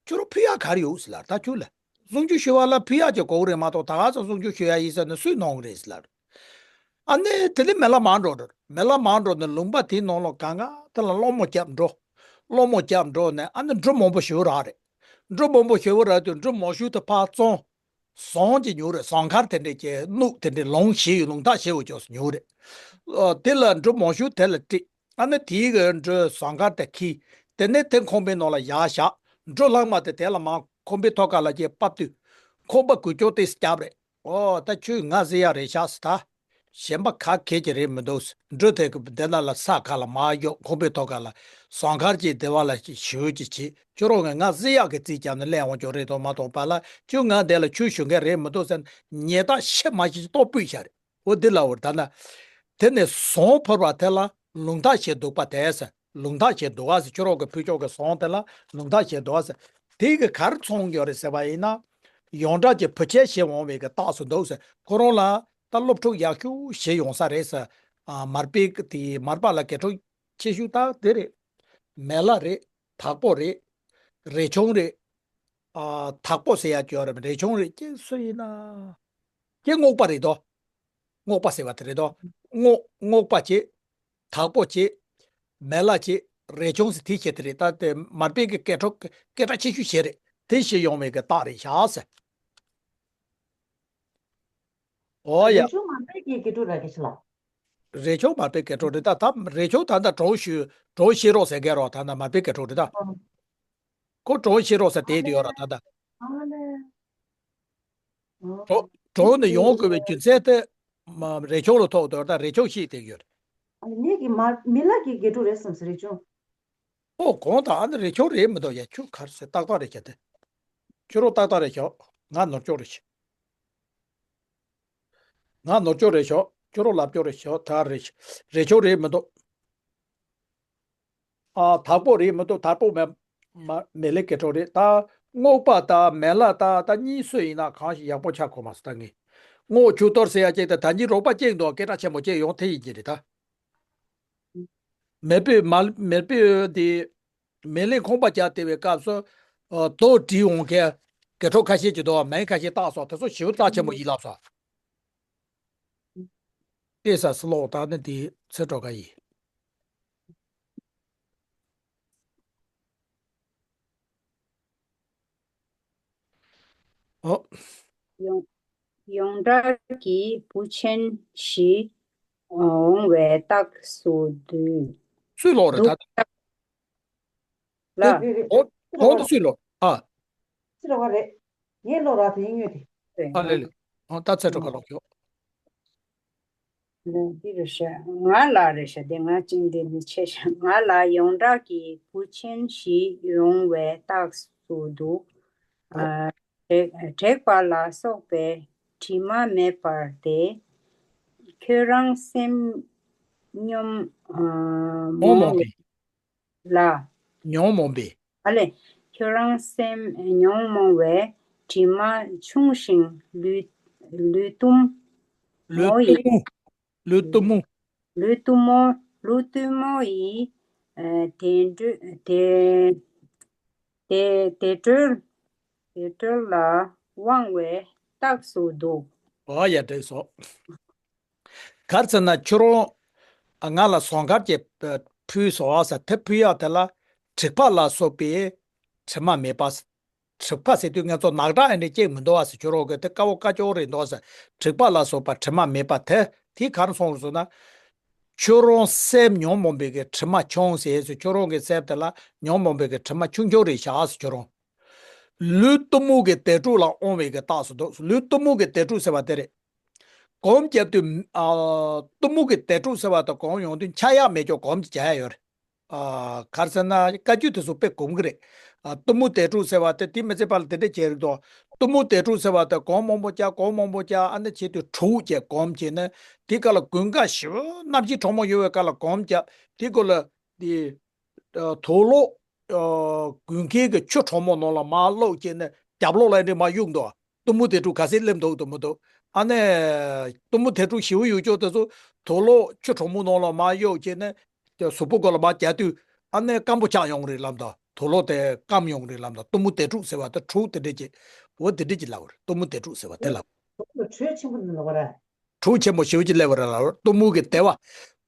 ཁྱོད་རང་ཕུལ་ཡ་ག་རེ་ཡོད་ཟེར་ལབ་རེད། ད་ཁྱོད་ལ་གཟུངས་ཆུང་ཞུ་བ་ལ་ཕུལ་ཡ་ཅིག་དགོས་རེད་མ་གཏོགས་ད་ག་ཚོད་གཟུངས་ཆུང་ཞུ་ཡ་ཡིན་ཟེར་ནས་སུས་གནང་གི་རེད་ཟེར་ལབ་རེད། ཨ་ནི་དེ་ནས་མེ་ལ་མར་འགྲོ་རེད། མེ་ལ་མར་འགྲོ་ནས་ལུང་པ་དེའི་ནང་ལོགས་གང་ག་དེ་ལ་སློང་མོ་རྒྱབ་འགྲོ། སློང་མོ་རྒྱབ་འགྲོ་ནས་ཨ་ནི་འབྲུ་མང་པོ་ཞིག་རག་རེད། འབྲུ་མང་པོ་ཞིག་རག་དུས་འབྲུ་མང་ཤོས་དེ་ཕར་བཙོང་། ཟངས་ཀྱི་ཉོ་རེད། ཟངས་དཀར་དེ་འདྲས་ཀྱི་སྣུག་དེ་འདྲས་ལོང་བྱས་ཡོད། ལུང་ཐག་བྱས་ཡོད་ཀྱོག་ཟེར་ཉོ་རེད། ཨ་དེ་ལ་འབྲུ་མང་ཤོས་དེ་ལ་སྤྲད། ཨ་ནི་དེའི་གི་འབྲུ་ཟངས་དཀར་དེ་ཁྱེར། དེ་ནས་དེ་ཁང་པའི་ནང་ལ་ཡར་བཞག་འབྲུ་ལྷག་མ་དེ་དེ་ལ་མར་ཁང་པའི་ཐོག་ཁ་ལ་ཅིག་ཕབ་དུས། ཁང་པ་གུག་ཀྱོག་ཏོག་ཙམ་བརྒྱབ་རེད། ཨོ་ད་ཁྱོད་ང་གཟིགས་ཡག་རེད་ཤག་ཟེར། ད་གཞན་པ་ག་གས་ཀྱི་རེད་མི་འདུག་ཟེར། འབྲུ་དེ་གི་དེ་ན་ལ་ས་ཁ་ལ་མར་གཡུག་ཁང་པའི་ཐོག་ཁ་ལ་ཟངས་དཀར་གྱི་དེ་བ་ལ་ཞུ་ཅིག་བྱེད། ཁྱོད་རང་གིས་ང་གཟིགས་ཡག་གི་རྩིས་བརྒྱབ་ནས་སླེབས་འོང་ཀྱོག་རེད་དོ་མ་གཏོགས་པ་ལ་ཁྱོད་ང་འདི་ལ་ཆོས་ཞུ་མཁན་རེད་མི་འདུག་ཟེར་ནས་ཉེས་རྡུང་ཆེ་མ་ཞིག་གཏོང་ཕོད་ཤག་རེད། འོ་འདི་ལ་འོར་ད་ན། དེ་ནས་ཟངས་ཕུལ་བ་དེ་ལ་ལུང་ཐག་བྱས་འདུག་པ་དེ་ཟེར། ལུང་ཐག་བྱས་འདུག་ག་ཟེར། ཁྱོད་རང་གི་ཕུལ་ཕྱོགས་ཀྱི་ཟོང་དེ་ལ་ལུང་ཐག་བྱས་འདུག་ག་ཟེར། དེ་གི་ག་རེ་མཚོན་ཡོད་རེད་ཟེར་བ་ཡིན་ན། ཡོངས་གྲགས་ཀྱི་བུ་ཆེན་ཞེས་འོང་བའི་གི་རྟགས་སུ་འདུག་ཟེར། ཁོ་རང་ལ་ད་སློབ་ཕྲུག་ཡག་ཤོས་བྱེད་ཡོང་ས་རེད་ཟེར། ཨ། མར་པའི་གི་དེ་མར་པ་ལ་དགེ་ཕྲུག་ཆེ་ཤོས་ད་དེ་རེད། མེ་ལྷ་རེད། དྭགས་པོ་རེད། རས་ཆུང་རེད། ཨ། དྭགས་པོ་ཟེར་ཡ་ཅིག་ཡོད་རེད། རས་ཆུང་རེད། ཀྱེ་སུ་ཡིན་ན། ཀྱེ་རྔོག་པ་རེད་དོ། རྔོག་པ་ཟེར་བ་དེ་རེད་དོ། རྔོག་རྔོག་པ་བྱེད། དྭགས་པོ་བྱེད། མེ་ལྷ་བྱེད། རས་ཆུང་ཟེར་དེ་བྱེད་དེ་རེད། ད་དེ་མར་པའི་གི་སྐད་གྲགས་སྐད་གྲགས་ཆེ་ཤོས་བྱེད་རེད། དེ་བྱེད་ཡོང་བའི་གི་རྟགས་རེད་ཤག་ཟེར། ཨོ་ཡ། རས་ཆུང་མར་པའི་གི་དགེ་ཕྲུག་ར་གི་ཆི་ལ། རས་ཆུང་མར་པའི་དགེ་ཕྲུག་རེད། ད་ད་རས་ཆུང་ད་ལྟ་གྲོང་ཞུ་གྲོང་ཤེས་རོགས་ཟེར་མཁན་རོགས། ད་ལྟ་མར་པའི་དགེ་ཕྲུག་རེད་ད། ཨོ། ཁོ་གྲོང་ཤེས་རོགས་ཟེར་དེ་དེ་ཡོད་ར་ད་ལྟ། ཨ་ལེ། ཨོ། གྲོང་གྲོང་ནས་ཡོང་དགོས་པའི་རྒྱུ་མཚན་དེ་མ་རས་ཆུང་ལ་ཐོགས་དོར་ད་རས་ཆུང་ཤེས་དེ་ཡོད་རེད། ཨ་ནི་གི་མ་མི་ལ་གི་དགེ་ཕྲུག་རེད་བསམ་ཟེར་རས་ཆུང་། ཨོ་གོང་དང་ཨ་ནི་རས་ཆུང་རེད་མི་འདུག་ཡ། ཁྱོད་ག་རེ་ཟེར། ཏག་ཏག་རེད་ཤག་དེ། ཁྱོད་རང་ཏག་ཏག་རེད་ཤག། ང་ནོར་འཁྱོག་རེད་ཤག། ང་ནོར་འཁྱོག་རེད་ཤག། ཁྱོད་རང་ལབ་འཁྱོག་རེད་ཤག། ད་རེད་ཤག། རས་ཆུང་རེད་མི་འདུག། ཨ། དྭགས་པོ་རེད་མི་འདུག། དྭགས་པོ་མེ་མ་མེ་ལྷའི་དགེ་ཕྲུག་རེད། ད་རྔོག་པ་དང་མེ་ལྷ་ད་ད་གཉིས་སུ་ཡིན་ན་གང་ཞིག་ཡག་པོ་ཆགས་གོ་མ་སོང་ད་ངས། རྔོག་ཆུ་གཏོར་ཟེར་ཡ་ཅིག་ད་ད་གཉིས་རོགས་པ་གཅིག་འདུག། སྐད་གྲགས་ཆེན་པོ་གཅིག་ཡོང་དེ་ཡིན་གྱི་རེད་ད། མེས་པོས་མ་མེས་པོས་དེ་མེ་ལྷའི་ཁང་པ་རྒྱག་བསྡད་པའི་སྐབས་སུ། ཨ། རྡོ་བྲིས་འོང་མཁན་དགེ་ཕྲུག་ཁ་ཤས་ཀྱིས་འདུག། མིང་ཁ་ཤས་བཏགས་སོང་། དེ་ཚོ་ཞེ་པོ་རྩ་ཆེན་པོ་ཡིན་ལབ་སོང་། ལྟོས་ས་སུ་ལོག་ད་ནི་དེ་ཚེ་སྒྲོལ་དཀར་ཡིན། ཨོ། ཡོངས་ཡོངས་གྲགས་ཀྱི་བུ་ཆེན་ཞིག་འོང་བའི་རྟགས་སུ་འདུག། སུས་ལོག་རེད་འདུག་ད། ལ། རེད་རེད་རེད། ཨོ། ཨོ་འདི་སུས་ལོག། ཨ། སུས་ལོག་རེད། ངས་ལོག་ར་དེ་ཡིན་ངོས་དེ། རེད། ཨ་ལེ་ལེ། ཨོ་ད་ཚེ་སྒྲོལ་དཀར་ལོག་ཡོད། འདི་རེད་ཤག། ང་ལ་རེད་ཤག། དེ་ང་ཅིང་དེ་མི་ཆེ་ཤག། ང་ལ་ཡོངས་གྲགས་ཀྱི་བུ་ཆེན་ཞིག་ཡོང་བའི་རྟགས་སུ་འདུག། ཨ། དྲེག་དྲེག་པ་ལ་སོགས་པའི་དྲི་མ་མེད་པར་ཏེ། ཁྱོད་རང་སེམས་ཉོན། ཨ། ཉོན་མོངས་མོངས་པའི། ལ། ཉོན་མོངས་པའི། ཨ་ལེ། ཁྱོད་རང་སེམས་ཉོན་མོངས་པའི་དྲི་མ་ཆུང་ཞིང་ལུས་ལུས་གཏུམ་ལུས་མོ་ཡི། གཏུམ་མོ། ལུས་གཏུམ་མོ། ལུས་གཏུམ་མོ། ལུས་གཏུམ་མོ་ཡི། ཨ། དེ་འགྲོ་དེ་དེ་དེ་འགྲོལ་དེ་འགྲོལ་ལ་དབང་བའི་རྟགས་སུ་འདུག། ཨོ་ཡ་འགྲིག་སོང་། ག་རེ་ཟེར་ན་ཁྱོད་རང་ང་ལ་ཟོང་དཀར་གྱི་ཕུལ་སོང་བ་ཟེར། དེ་ཕུལ་ཡག་དེ་ལ་དྲེག་པ་ལ་སོགས་པའི་དྲི་མ་མེད་པ། དྲེག་པ་ཟེར་དུས་ང་ཚོ་ནག་ཁྲག་ཨེ་འདྲ་སྐྱེས་མི་འདུག་བ་ཟེར། ཁྱོད་རང་གི་དེ་དཀར་པོ་དཀར་ཅོག་རེད་འདུག་ཟེར། དྲེག་པ་ལ་སོགས་པ་དྲི་མ་མེད་པ་དེ་དེ་ག་རེ་སོང་རེད་ཟེར་ན། ཁྱོད་རང་སེམས་ཉོན་མོངས་པའི་གི་དྲི་མ་ཆུང་ཟེར་ཟེར། ཁྱོད་རང་གི་སེམས་དེ་ལ་ཉོན་མོངས་པའི་གི་དྲི་མ་ཆུང་ཆུང་རེད་ཤག་ཟེར། ཁྱོད་རང་ལུས་གཏུམ་མོ་གི་དལ་འགྲོ་ལ་དབང་བའི་གི་རྟགས་སུ་འདུག། ལུས་གཏུམ་མོ་གི་དལ་འགྲོ་ཟེར་བ་དེ་རེད། སྒོམ་བརྒྱབ་དུས། ཨ། གཏུམ་མོ་གི་དལ་འགྲོ་ཟེར་བ་དང་སྒོམ་ཡོང་དུས་འཆར་ཡག་མེད་ཀྱང་སྒོམ་གྱི་བྱ་ཡག་ཡོད་རེད། ཨ། ག་རེ་ཟེར་ན་བཀའ་བརྒྱུད་དེ་ཚོ་དཔེ་སྒོམ་གི་རེད། ཨ། གཏུམ་མོ་དལ་འགྲོ་ཟེར་བ་དེ་དེ་མི་ཚེ་བར་ལ་དེ་འདྲས་བྱས་རིགས་དོ། གཏུམ་མོ་དལ་འགྲོ་ཟེར་བ་དེ་སྒོམ་མང་པོ་བརྒྱབ། སྒོམ་མང་པོ་བརྒྱབ། ཨ་ནི་བྱེད་དུས་དྲོད་བཅས་སྒོམ་བྱས་ནས། དེ་ག་ལ་དགུན་ཁ་ཞེ་པོ་གནམ་གཤིས་གྲང་མོ་ཡོད་པའི་སྐབས་ལ་སྒོམ་བརྒྱབ། དེ་ག་ལ་དེ། ཨ། དུག་ལོག་ཨ། དགུན་ཁའི་གི་ཆུ་གྲང་མོ་ནང་ལ་མར་བླུགས་བྱས་ནས་རྒྱབ་ལོགས་ལ་འདྲ་མར་གཡུག་འདུག། གཏུམ་མོ་དལ་འགྲོ་ག་ཚད་སླེབས་འདུག་འདུག་མི་འདུག། ཨ་ནི་གཏུམ་མོ་དལ་འགྲོ་ཞེ་པོ་ཡོད་ཅོག་དེ་ཚོ་དུག་ལོག་ཆུ་གྲང་མོ་ནང་ལ་མར་གཡུག་བྱས་ནས་གཟུགས་པོ་སྒང་ལ་མར་རྒྱག་དུས། ཨ་ནི་སྐམ་པོ་ཆགས་ཡོང་རེད་ལབ་འདུག། དུག་ལོག་དེ་སྐམ་ཡོང་རེད་ལབ་འདུག། གཏུམ་མོ་དལ་འགྲོ་ཟེར་བ་དེ་དྲོད་དེ་འདྲས་ཀྱི། འོ་དེ་འདྲས་ཀྱི་ལབ་པ་རེད། གཏུམ་མོ་དལ་འགྲོ་ཟེར་བ་དེ་ལབ། དྲོད་ཆེན་པོ་འདུག་ལབ་པ་རེད། དྲོད་ཆེན་པོ་ཞེ་པོ་ཅིག་སླེབས་པ་རེད་ལབ། གཏུམ་མོ་གི་དལ་བ།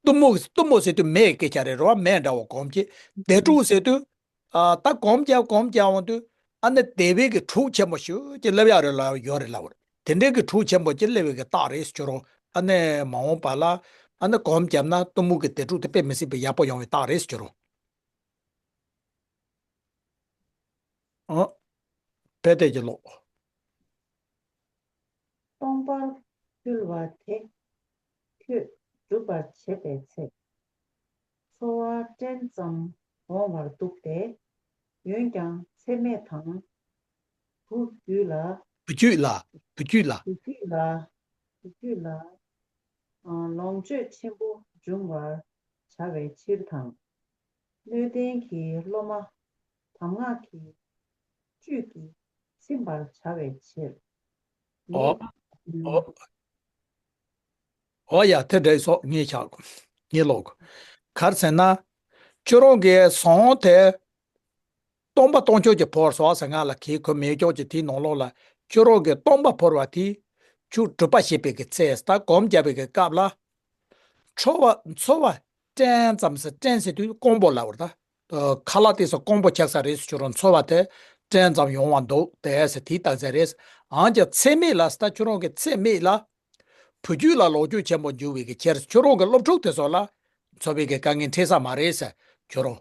གཏུམ་མོ་གཏུམ་མོ་ཟེར་དུས་མེའི་སྐད་ཆ་རེད། རེད་བ། མེ་འདྲ་བོ་སྒོམ་བྱེད། དལ་འགྲོ་ཟེར་དུས། ཨ། ད་སྒོམ་བརྒྱབ་སྒོམ་བརྒྱབ་འོང་དུས། ཨ་ནི་དལ་བའི་གི་དྲོད་ཆེན་པོ་ཞེ་པོ་ཅིག་སླེབས་ཡག་རེད་ལབ་ཡོད་རེད་ལབ་པ་རེད། དེ་འདྲའི་གི་དྲོད་ཆེན་པོ་ཅིག་སླེབས་པའི་གི་རྟགས་རེད་ཟེར་ཁྱོད་རང་། ཨ་ནི་མ་འོངས་པ་ལ་ཨ་ནི་སྒོམ་བརྒྱབ་ན་གཏུམ་མོ་གི་དལ་འགྲོ་དེ་དཔེ་མི་སྲིད་པའི་ཡག་པོ་ཡོང་བའི་རྟགས་རེད་ཟེར་ཁྱོད་རང་། ཨ། དཔེ་དེ་གི་ལོག། སྟོང་པར་འཁྲུལ་བ་དེ། ཁྱོད་སྒྲུབ་པར་བྱེད་པའི་ཚེ། ཚོར་བ་དྲན་ཙམ་འོང་བར་འདུག་སྟེ། འོན་ཀྱང་ཚད་མེད་དང་། བུ་རྒྱུད་ལ། བུ་རྒྱུད་ལ། བུ་རྒྱུད་ལ། བུ་རྒྱུད་ལ། བུ་རྒྱུད་ལ། ཨ། ལོངས་སྤྱོད་ཆེན་པོ་འབྱུང་བར་བྱ་བའི་ཕྱིར་དང་། སྣོད་ལྡན་གྱི་སློབ་མ་གདམས་ངག་གི་བཅུད་ཀྱིས་ཚིམ་པར་བྱ་བའི་ཕྱིར། ཨོ། ངས་ཨོ། ཨོ་ཡ། དེ་འདྲ་སོགས་ངས་ཆག་ངས་ཀློག་གར་ཟེར་ན། ཁྱོད་རང་གི་ཟོང་དེ་སྟོང་པ་སྟོང་ཆོག་གི་ཕོར་སོགས་ཟེར། ང་ལ་གི་གོ་མེད་ཀྱོག་གི་དེའི་ནང་ལོགས་ལ། ཁྱོད་རང་གི་སྟོང་པ་ཕོར་བ་དེ་ཆུ་གྲུབ་པ་བྱེད་པའི་གི་ཚེ་ད་སྒོམ་རྒྱབ་པའི་གི་སྐབས་ལ། འཚོ་བ་འཚོ་བ་སྐྲན་ཙམ་ཟེར། སྐྲན་ཟེར་དུས་ཀོང་པོ་ལབ་པ་རེད་ད། ཁ་ལག་དེ་ཚོ་ཀོང་པོ་ཆགས་ས་རེད་ཟེར། ཁྱོད་རང་འཚོ་བ་དེ་སྐྲན་ཙམ་ཡོང་བ་འདུག་དེ་ཟེར། དེའི་རྟགས་མཚན་རེད། འོན་ཀྱང་ཚེགས་མེད་ལ་ཟེར། ད་ཁྱོད་རང་གི་ཚེགས་མེད་ལ། བུ་རྒྱུད་ལ་ལོ་རྒྱུས་ཆེན་པོ་འགྱུར་བའི་གི་ཕྱིར། ཁྱོད་རང་གི་སློབ་ཕྲུག་དེ་ཚོ་ལ་འཚོ་བའི་གི་དཀའ་ངལ་འཕྲད་ས་མ་རེད་ཟེར། ཁྱོད་རང་།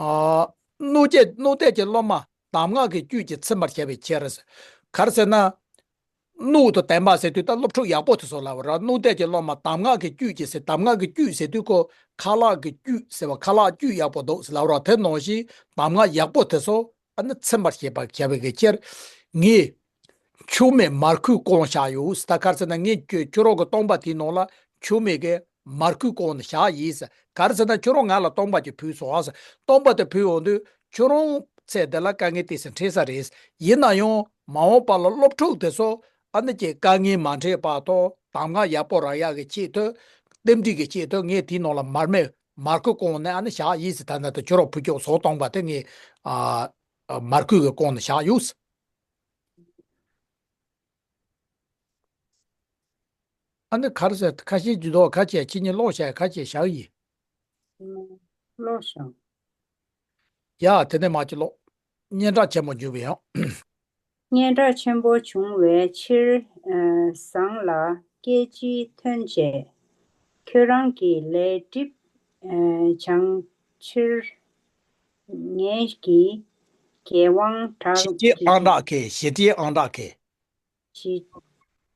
ཨ། སྣོད་ཀྱི་སྣོད་ལྡན་གྱི་སློབ་མ་གདམས་ངག་གི་བཅུད་ཀྱིས་ཚིམ་པར་བྱ་བའི་ཕྱིར་ཟེར། གར་ཟེར་ན། སྣོད་དང་ལྡན་པ་ཟེར་དུས་ད་སློབ་ཕྲུག་ཡག་པོ་དེ་ཚོ་ལབ་པ་རེད། སྣོད་ལྡན་གྱི་སློབ་མ་གདམས་ངག་གི་བཅུད་ཀྱིས་ཟེར། གདམས་ངག་གི་བཅུད་ཟེར་དུས་ཁོ་ཁ་ལག་གི་བཅུད་ཟེར་བ། ཁ་ལག་བཅུད་ཡག་པོ་འདུག་ཟེར་ལབ་པ་རེད། དེ་ནང་བཞིན་གདམས་ངག་ཡག་པོ་དེ་ཚོ་ཨ་ནི་ཚིམ་པར་བྱེད་པར་བྱ་བའི་གི་ཕྱིར། ངས་ཆུ་མིག་མར་ཁུས་བཀང་བཞག་ཡོད་ཟེར། ད་གར་ཟེར་ན། ངས་ཁྱོད་ཁྱོད་རང་གི་སྟོང་པ་དེའི་ནང་ལ་ཆུ་མིག་གི་མར་ཁུས་བཀང་ནས་བཞག་ཡིན་ཟེར། གར་ཟེར་ན། ཁྱོད་རང་ང་ལ་སྟོང་པ་ཅིག་ཕུལ་སོང་ཟེར། སྟོང་པ་དེ་ཕུལ་འོང་དུས་ཁྱོད་རང་ཚེ་འདི་ལ་དཀའ་ངལ་ཏོག་ཙམ་འཕྲད་ས་རེད། ཡིན་ན་ཡང་མ་འོངས་པ་ལ་སློབ་ཕྲུག་དེ་ཚོ་ཨ་ནི་ཀྱི་དཀའ་ངལ་མ་འཕྲད་པ་དང་གདམས་ངག་ཡག་པོ་རག་ཡག་གི་ཆེད་དུ། རྟེན་འབྲེལ་གྱི་ཆེད་དུ་ངས་དེའི་ནང་ལ་མར་མེ་མར་ཁུ་བཀང་ནས་ཨ་ནི་བཞག་ཡིན་ཟེར། ད་ནི་དེ་ཁྱོད་རང་ཕུལ་ཀྱོག་ཟོག་སྟོང་པ་དེ་ངས་ཨ་ཨ་མར་ཁུ་གི་བཀང་ནས་བཞག་ཡོད་ཟེར། ཨ་ནི་གར་ཟེར། ཁ་ཤས་ཀྱིས་འདུག་ཁ་ཤས་ཁྱེད་གཉིས་ཀློག་བྱ། ཁ་ཤས་བཞག་ཡིན། ཀློག་བྱ། ཡ། དེ་ནས་མ་གཅིག་ཀློག་སྙན་གྲགས་ཆེན་པོ་འགྱུར་བའི་ཡང་། སྙན་གྲགས་ཆེན་པོ་འབྱུང་བའི་ཕྱིར། ཨ། ཟངས་ལ་སྐད་ཅིག་ཐོན་བྱས། ཁྱོད་རང་གི་ལས་སྒྲིབ་ཨ་སྦྱང་ཕྱིར། ངེད་ཀྱི་རྒྱལ་དབང་གྲགས། ཞི་བྱེད་ཨང་གྲགས་ཀྱིས། ཞི་བྱེད་ཨང་གྲགས་ཀྱིས། ཞི་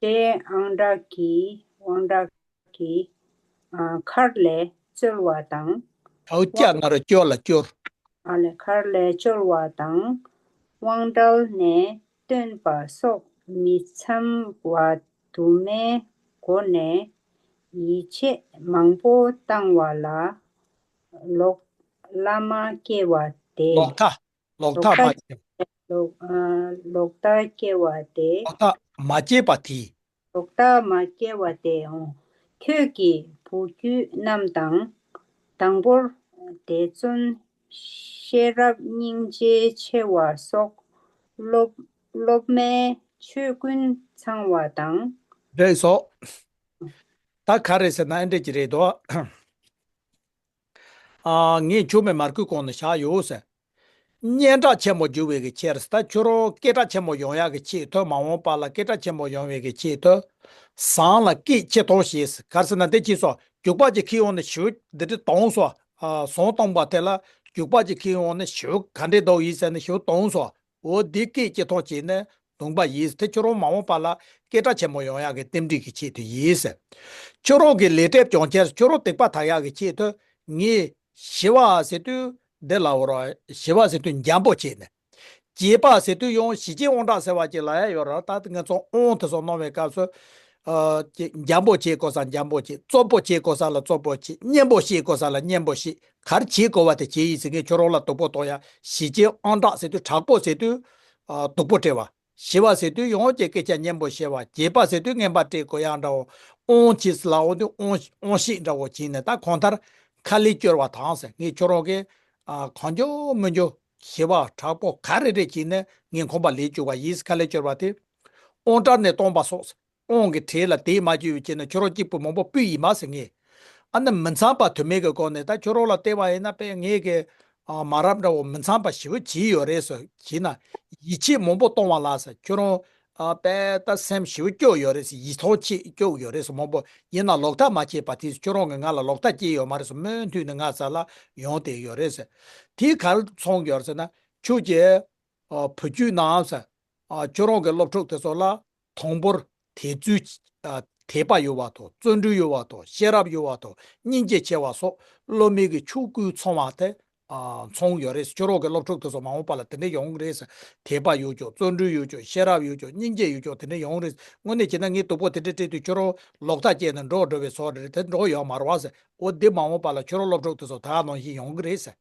བྱེད་ཨང་གྲགས་ཀྱིས། དབང་གྲགས་ཀྱིས། ཨ། མཁར་ལས་བཙོལ་བ་དང་། ཨའུ་ཅ་ན་རོ་སྐྱོར་ལ་སྐྱོར། ཨ་ལས། མཁར་ལས་བཙོལ་བ་དང་། དབང་གྲལ་ནས་བཏོན་པ་སོགས་མི་འཚམ་བ་དུ་མའི་སྒོ་ནས་ཡིད་ཆེས་མང་པོ་བཏང་བ་ལ་ལོག་ལྟ་མ་སྐྱེས་པ་དེ། ལོག་ལྟ། ལོག་ལྟ་མ་སྐྱེས། ལོག་ཨ། ལོག་ལྟ་སྐྱེས་པ་དེ། ལོག་ལྟ་མ་སྐྱེས་པ་དེ། ལོག་ལྟ་མ་སྐྱེས་པ་དེ་འོང་། ཁྱོད་ཀྱིས་བུ་རྒྱུད་རྣམས་དང་། དང་པོར་དད་བརྩོན་ཤེས་རབ་སྙིང་རྗེ་ཆེ་བ་སོགས་སློབ་སློབ་མའི་ཆོས་ཀུན་ཚང་བ་དང་། རེད་སོ། ད་ག་རེ་ཟེར་ན་ཨེ་འདྲ་ཅིག་རེད་དོ། ཨ། ངས་ཆུ་མིག་མར་ཁུ་བཀང་ནས་བཞག་ཡོད་ཟེར། སྙན་གྲགས་ཆེན་པོ་འགྱུར་བའི་གི་ཕྱིར། ད་ཁྱོད་རང་སྐད་གྲགས་ཆེན་པོ་ཡོང་ཡག་གི་ཆེད་དུ། མ་འོངས་པ་ལ་སྐད་གྲགས་ཆེན་པོ་ཡོང་བའི་གི་ཆེད་དུ། ཟངས་ལ་སྐད་ཅིག་ཐོན་བྱས་ཟེར། ག་རེ་ཟེར་ན། དེ་ཕྱིས་སུ་རྒྱུག་པ་ཅིག་འཁྱེར་ཡོང་ནས་ཞེ་པོ་འདི་འདྲ་བཏང་སོང་། ཨ། ཟངས་སྟོང་པ་དེ་ལ་རྒྱུག་པ་ཅིག་འཁྱེར་ཡོང་ནས་ཞེ་པོ་ག་འདྲ་འདུག་ཡིན་ཟེར་ནས་ཞེ་པོ་བཏང་སོང་། འོ་དེ་སྐད་ཅིག་ཐོན་བྱས་ནས་བཏང་པ་ཡིན། དེ་ཁྱོད་རང་མ་འོངས་པ་ལ་སྐད་གྲགས་ཆེན་པོ་ཡོང་ཡག་གི་རྟེན་འབྲེལ་གྱི་ཆེད་དུ་ཡིན་ཟེར། ཁྱོད་རང་གི་ལས་འབྲས་སྦྱོང་ཕྱིར། ཁྱོད་རང་སྡིག་པ་དག་ཡག་གི་ཆེད་དུ། ངས་ཞི་བ་ཟེར་དུས་འདི་ལ་འོ་ར། ཞི་བ་ཟེར་དུས་འཇམ་པོ་བྱས་ནས། བྱེད་པ་ཟེར་དུས་ཡང་ཞི་བྱེད་དབང་དྲག་ཟེར་བ་ཅིག་ལ་ཡ་ཡོད་ར། ད་ང་ཚོ་དབང་དེ་ཚོ་གནང་བའི་སྐབས་སུ། ཨ། ཅིག་འཇམ་པོ་བྱེད་དགོས་ས་འཇམ་པོ་བྱེད། བཙོག་པོ་བྱེད་དགོས་ས་ལ་བཙོག་པོ་བྱེད། སྙན་པོ་བྱེད་དགོས་ས་ལ་སྙན་པོ་བྱེད། ག་རེ་བྱེད་དགོས་པ་དེ་བྱེད་ཡིན་ཟེར། ངས་ཁྱོད་རང་ལ་སྡུག་པོ་གཏོང་ཡ། ཞི་བྱེད་དབང་དྲག་ཟེར་དུས། དྲག་པོ་ཟེར་དུས། ཨ། སྡུག་པོ་སྤྲད་པ། ཞི་བ་ཟེར་དུས་ཡང་ཅིག་སྐད་ཆ་སྙན་པོ་བཤད་པ། བྱེད་པ་ཟེར་དུས་རྔན་པ་སྤྲད་དགོས་ཡག་འདྲ་བོ། དབང་བྱེད་ཟེར་ལབ་འོང་དུས་དབང་དབང་བྱེད་འདྲ་བོ་བྱས་ནས། ད་གང་ལྟར་ཁ་ལས་སྐྱོར་བ་དང་ཟེར། ངས་ཁྱོད་རང་གིས། ཨ། གང་བྱུང་མི་འགྱུར་ཞི་བ་དྲག་པོ་ག་རེ་རེ་བྱས་ནས་ངས་ཁོམ་པ་ལེན་བཅུག་པ་ཡིན། ཁ་ལས་སྐྱོར་བ་དེ། དབང་གྲལ་ནས་བཏང་པ་སོགས། དབང་གི་གྲལ་ལ་དེད་མ་བཅུག་པའི་ཆེད་ནས་ཁྱོད་རང་གཅིག་པུ་མང་པོ་ཕུལ་ཡིན་མ་ཟེར། ངས་ཨ་ནི་མི་འཚམ་པ་དུ་མའི་གི་སྒོ་ནས། ད་ཁྱོད་རང་ལ་བལྟས་པ་ཡིན་ན་དཔེ་ངས་གི། ཨ། མ་རབས་འདྲ་བོ་མི་འཚམ་པ་ཞེ་པོ་བྱས་ཡོད་རེད་ཟེར། བྱས་ན་ཡིད་ཆེས་མང་པོ་གཏོང་བ་ལ་ཟེར། ཁྱོད་རང་། ཨ། དཔེ་ད་སེམས་ཞེ་པོ་སྐྱོ་ཡོད་རེད་ཟེར། ཡིད་ཐང་ཆད་སྐྱོ་ཡོད་རེད་ཟེར། མང་པོ་ཡིན་ན་ལོག་ལྟ་མ་བྱས་པ་དེ། ཁྱོད་རང་གིས་ང་ལ་ལོག་ལྟ་སྐྱེས་ཡོད་མ་རེད་ཟེར། མུ་མཐུད་ནས་ང་རྩ་ལ་ཡོང་བསྡད་ཡོད་རེད་ཟེར། དེ་ག་རེ་མཚོན་གྱི་ཡོད་རེད་ཟེར་ན། ཁྱོད་ཀྱིས། ཨ། བུ་རྒྱུད་རྣམས་ཟེར། ཨ། ཁྱོད་རང་གི་སློབ་ཕྲུག་དེ་ཚོ་ལ་དང་པོར་དད་བརྩོན། ཨ། དད་པ་ཡོད་པ་དང་། བརྩོན་འགྲུས་ཡོད་པ་དང་། ཤེས་རབ་ཡོད་པ་དང་། སྙིང་རྗེ་ཆེ་བ་སོགས་སློབ་མའི་གི་ཆོས་ཀུན་ཚང་བ་དེ། ཨ། མཚོན་ཡོད་རེད། ཁྱོད་རང་གི་སློབ་ཕྲུག་དེ་ཚོ་མ་འོངས་པ་ལ་དེ་འདྲ་ཡོང་གི་རེད་ཟེར། དད་པ་ཡོད་ཀྱོག་བརྩོན་འགྲུས་ཡོད་ཀྱོག་ཤེས་རབ་ཡོད་ཀྱོག་སྙིང་རྗེ་ཡོད་ཀྱོག་དེ་འདྲ་ཡོང་གི་རེད། དངོས་གནས་བྱས་ན་ངས་སྡུག་པོ་དེ་འདྲ་སྤྲད་དུས་ཁྱོད་རང་ལོག་ལྟ་སྐྱེས་ནས་འགྲོ་འགྲོ་བའི་བཟོ་འདྲ་རེད། དེ་འགྲོ་ཡོད་མ་རེད་བ་ཟེར། འོ་དེ་མ་འོངས་པ་ལ་ཁྱོད་རང་སློབ་ཕྲུག་དེ་ཚོ་ད་ག་ནང་བཞིན་ཡོང་གི་རེད་ཟེར།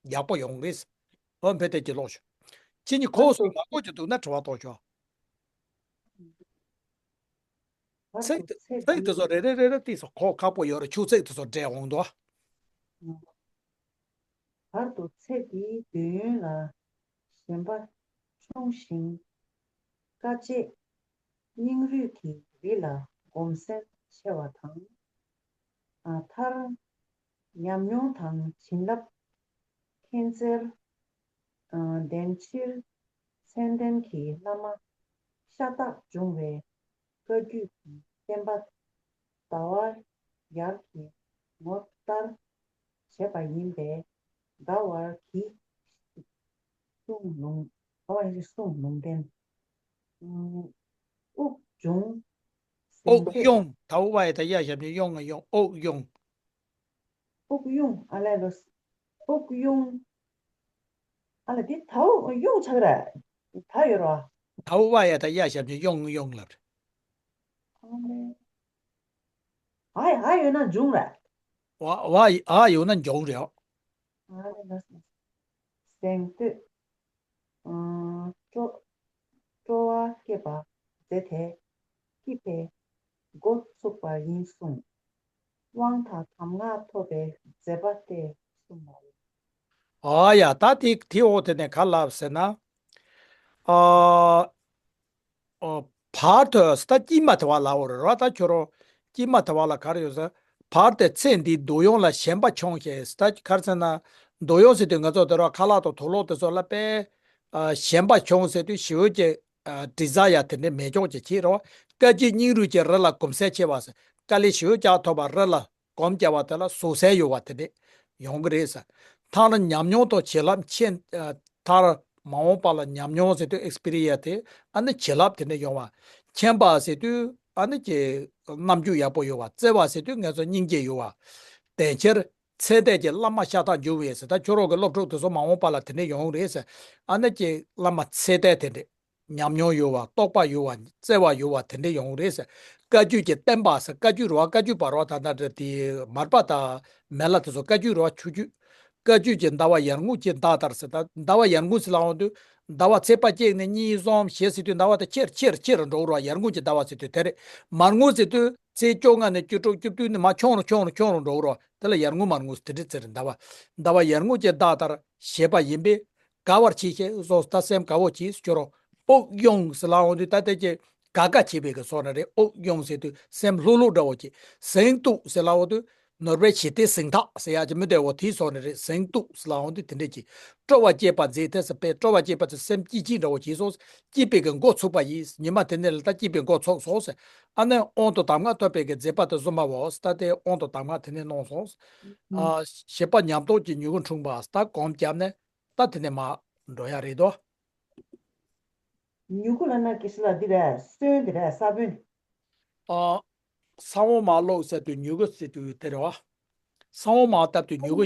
ཡག་པོ་ཡོང་རེད། ཨོ་འཕེལ་དེ་གྱི་ཀློག་ཞུ། ཁྱེད་ཉིད་ཁོ་སོང་ལ་ཀོ་གྱི་འདུག་ན་དྲི་བ་གཏོང་ཤོག་བར་ཚིག་དུ་ཚིག་ཚིག་དེ་ཚོ་རེ་རེ་རེ་རེ་བལྟས་སོ། ཁོ་ཁག་པོ་ཡོད་རེད། ཆུ་ཚིག་དེ་ཚོ་འདྲེས་འོང་དོ། བར་དུ་ཚེ་འདིའི་དུས་ཡུན་ལ་ཞེན་པ་ཆུང་ཞིང་དཀའ་སྤྱད་སྙིང་རུས་ཀྱི་རི་ལ་སྒོམ་སེམས་ཆེ་བ་དང་། མཐར་ཉམས་མྱོང་དང་བྱིན་རླབས་མཁྱེན་རྩལ་ལྡན་ཕྱིར། མཚན་ལྡན་གྱི་བླ་མ་ཤ་སྟག་འབྱུང་བའི་བཀའ་བརྒྱུད་ཀྱི་བསྟན་པ་ཟླ་བ་ཡར་གྱི་ངོ་ལྟར་བྱེད་པ་ཡིན་པས། ཟླ་བར་གྱི་གསུང་ལུང་ཟླ་བ་ཡར་གྱི་གསུང་ལུང་བསྟན། དབུགས་དབྱུང་། དབུགས་དབྱུང་། ད་དབུགས་པ་ཡ་ད་ཡ་ཞབས་ཀྱུ་དབྱུང་ང་དབྱུང་། དབུགས་དབྱུང་། དབུགས་དབྱུང་། ཨ་ལས་ལོ། དབུགས་དབྱུང་། ཨ་ལ་དེ་ད་དབུགས་དབྱུང་ཆགས་ར། ད་ཡོད་ར། ད་དབུགས་པ་ཡ་ད་ཡ་ཞབས་ཀྱུ་དབྱུང་དབྱུང་ལབ་རེད། ཨ་ཡ་ཨ་ཡོད་ན་འབྱུང་ར། ཝ་ཝ་ཨ་ཡོད་ན་འབྱུང་རེད། ཨ་ལས་ལོ། གཟེངས་བསྟོད། སྤྲོ་སྤྲོ་བ་བསྐྱེད་པ་མཛད་དེ། སྐྱིད་པའི་འགོ་ཚུགས་པ་ཡིན་གསུངས། དབང་དང་གདམས་ངག་ཐོབ་པའི་མཛད་པ་སྟེ་གསུངས་པ་རེད། ཨ་ཡ་ད་དེ་དེ་འོག་དེ་ནས་ག་ལབ་ཟེར་ན། ཨ། ཨོ། བར་དུ་ད་དཀྱིལ་མ་དེ་བ་ལ་འོ་རེད་ར། ད་ཁྱོད་རང་དཀྱིལ་མ་དེ་བ་ལ་ག་རེ་ཡོད་ཟེར། བར་དེ་ཚེ་འདིའི་འདོད་ཡོན་ལ་ཞེན་པ་ཆུང་ཞེས། ད་ག་རེ་ཟེར་ན། འདོད་ཡོན་ཟེར་དུས་ང་ཚོ་དེ་ར་ཁ་ལག་དང་དུག་ལོག་དེ་ཚོ་ལ་དཔེ་ཞེན་པ་ཆུང་ཟེར་དུས་ཞི་བའི་གི་ཌི་ཛ་ཡར་དེ་འདྲའི་མེད་ཀྱོག་ཅིག་བྱེད་རོགས། བཀའ་བརྒྱུད་སྙིང་རུས་ཀྱི་རི་ལ་གོམས་གསལ་ཆེ་བ་ཟེར། དཀའ་ལས་ཞི་བའི་ཀྱག་ཐོབ་པ་རི་ལ། གོམས་བྱ་བ་དེ་ལ་ཟུག་གསལ་ཡོད་པ་དེ་འདྲས་ཡོང་གི་རེད་ཟེར། མཐར་ཉམས་མྱོང་དང་བྱིན་རླབས་མཁྱེན། མཐར་མ་འོངས་པ་ལ་ཉམས་མྱོང་ཟེར་དུས་ཨེག་སི་པི་རི་ཡན་སི་དེ་ཨ་ནི་བྱིན་རླབས་དེ་འདྲས་ཡོང་བ། མཁྱེན་པ་ཟེར་དུས་ཨ་ནི་ཀྱི་རྣམ་འགྱུར་ཡག་པོ་ཡོད་པ། བརྩེ་བ་ཟེར་དུས་ང་ཚོ་སྙིང་རྗེ་ཡོད་པ། དེ་ཕྱིར་ཚེ་འདས་ཀྱི་བླ་མ་ཤ་སྟག་འབྱུང་བས་ཟེར། ད་ཁྱོད་རང་གི་སློབ་ཕྲུག་དེ་ཚོ་མ་འོངས་པ་ལ་དེ་འདྲས་ཡོང་གི་རེད་ཟེར། ཨ་ནི་ཀྱི་བླ་མ་ཚེ་འདས་དེ་འདྲས། ཉམས་མྱོང་ཡོད་པ། རྟོགས་པ་ཡོད་པ། བརྩེ་བ་ཡོད་པ་དེ་འདྲ་ཡོང་རེད་ཟེར། བཀའ་བརྒྱུད་ཀྱི་བསྟན་པ་ཟེར། བཀའ་བརྒྱུད་རེད་བ། བཀའ་བརྒྱུད་པ་རེད་བ། ད་ལྟ་དེ་མར་པ་དང་མེ་ལྷ་དེ་ཚོ་བཀའ་བརྒྱུད་རེད་བ། ཆོས་བརྒྱུད། བཀའ་བརྒྱུད་ཀྱི་ཟླ་བ་ཡར་ངོ་གི་ཟླ་ལྟར་ཟེར། ད་ཟླ་བ་ཡར་ངོ་ཟེར་ལབ་ཡོང་དུས་ཟླ་བ་ཚེས་པ་གཅིག་ནས་གཉིས་གསུམ་བཞི་ཟེར་དུས་ཟླ་བ་དེ་ཆེར་ཆེར་ཆེར་འགྲོ་རེད་བ། ཡར་ངོ་གི་ཟླ་བ་ཟེར་དུས་དེ་རེད། མར་ངོ་ཟེར་དུས་ཚེས་བཅོ་ལྔ་ནས་བཅུ་དྲུག་བཅུ་བདུན་ནས་མར་ཆུང་རུ་ཆུང་རུ་ཆུང་རུ་འགྲོ་རེད་བ། དེ་ལ་ཡར་ངོ་མར་ངོ་ཟེར་དེ་འདྲ་ཟེར་རེད། ཟླ་བ་ཟླ་བ་ཡར་ངོ་གི་ཟླ་ལྟར་བཞེད་པ་ཡིན་པས། དགའ་བར་གྱིས་ཤིག་སོགས། ད་སེམས་དགའ་བོ་གྱིས་སུ་སྐྱོར་རོ། དབུགས་དབྱུང་ཟེར་ལབ་ཡོང་དུས་ད་ལྟ་ཀྱི་དགའ་དགའ་བྱེད་པའི་གི་བཟོ་འདྲ་རེད། དབུགས་དབྱུང་ཟེར་དུས་སེམས་ལྷུག་ལྷུག་འདྲ་བོ་གྱིས། གཟེངས་བསྟོད་ཟེར་ལབ་ཡོང་དུས་ནོར་བའི་ཞི་བདེ་གཟེངས་ཐག་ཟེར་ཡག་ཅིག་མི་འདྲ་བོ་དེའི་བཟོ་འདྲ་རེད། གཟེངས་བསྟོད་ཟེར་ལབ་ཡོང་དུས་དེ་འདྲ་གྱིས། སྤྲོ་བ་བསྐྱེད་པ་མཛད་དེ་ཟེར་བས། སྤྲོ་བ་བསྐྱེད་པ་ཚོས་སེམས་སྐྱིད་སྐྱིད་འདྲ་བོ་གྱིས་སོང་། སྐྱིད་པའི་གི་འགོ་ཚུགས་པ་ཡིན། ཉི་མ་དེ་ནས་ལ་ད་སྐྱིད་པའི་འགོ་ཚུགས་སོང་ཟེར། ཨ་ནི་དབང་དུ་གདམས་ངག་ཐོབ་པའི་གི་མཛད་པ་དེ་བཟུང་བ་བོ་ད་དེ་དབང་དུ་གདམས་ངག་དེ་ནས་གནང་སོང་། ཨ། བྱེད་པ་ཉམས་རྟོགས་ཀྱི་མྱུ་གུ་འཁྲུངས་པ་ད་གོམས་བརྒྱབ་ནས། ད་དེ་ནས་མར་འགྲོ་ཡ་རེད་དོ། མྱུ་གུ་ལབ་ན་གལ་སྲིད་ལ་འདི་རེད། སོན་འདི་རེད། ས་བོན། ཨ། ས་འོག་མར་བླུགས་ཟེར་དུས་མྱུ་གུ་ཟེར་དུས་དེ་རེད་བ། ས་འོག་མར་བཏབ་དུས་མྱུ་གུ།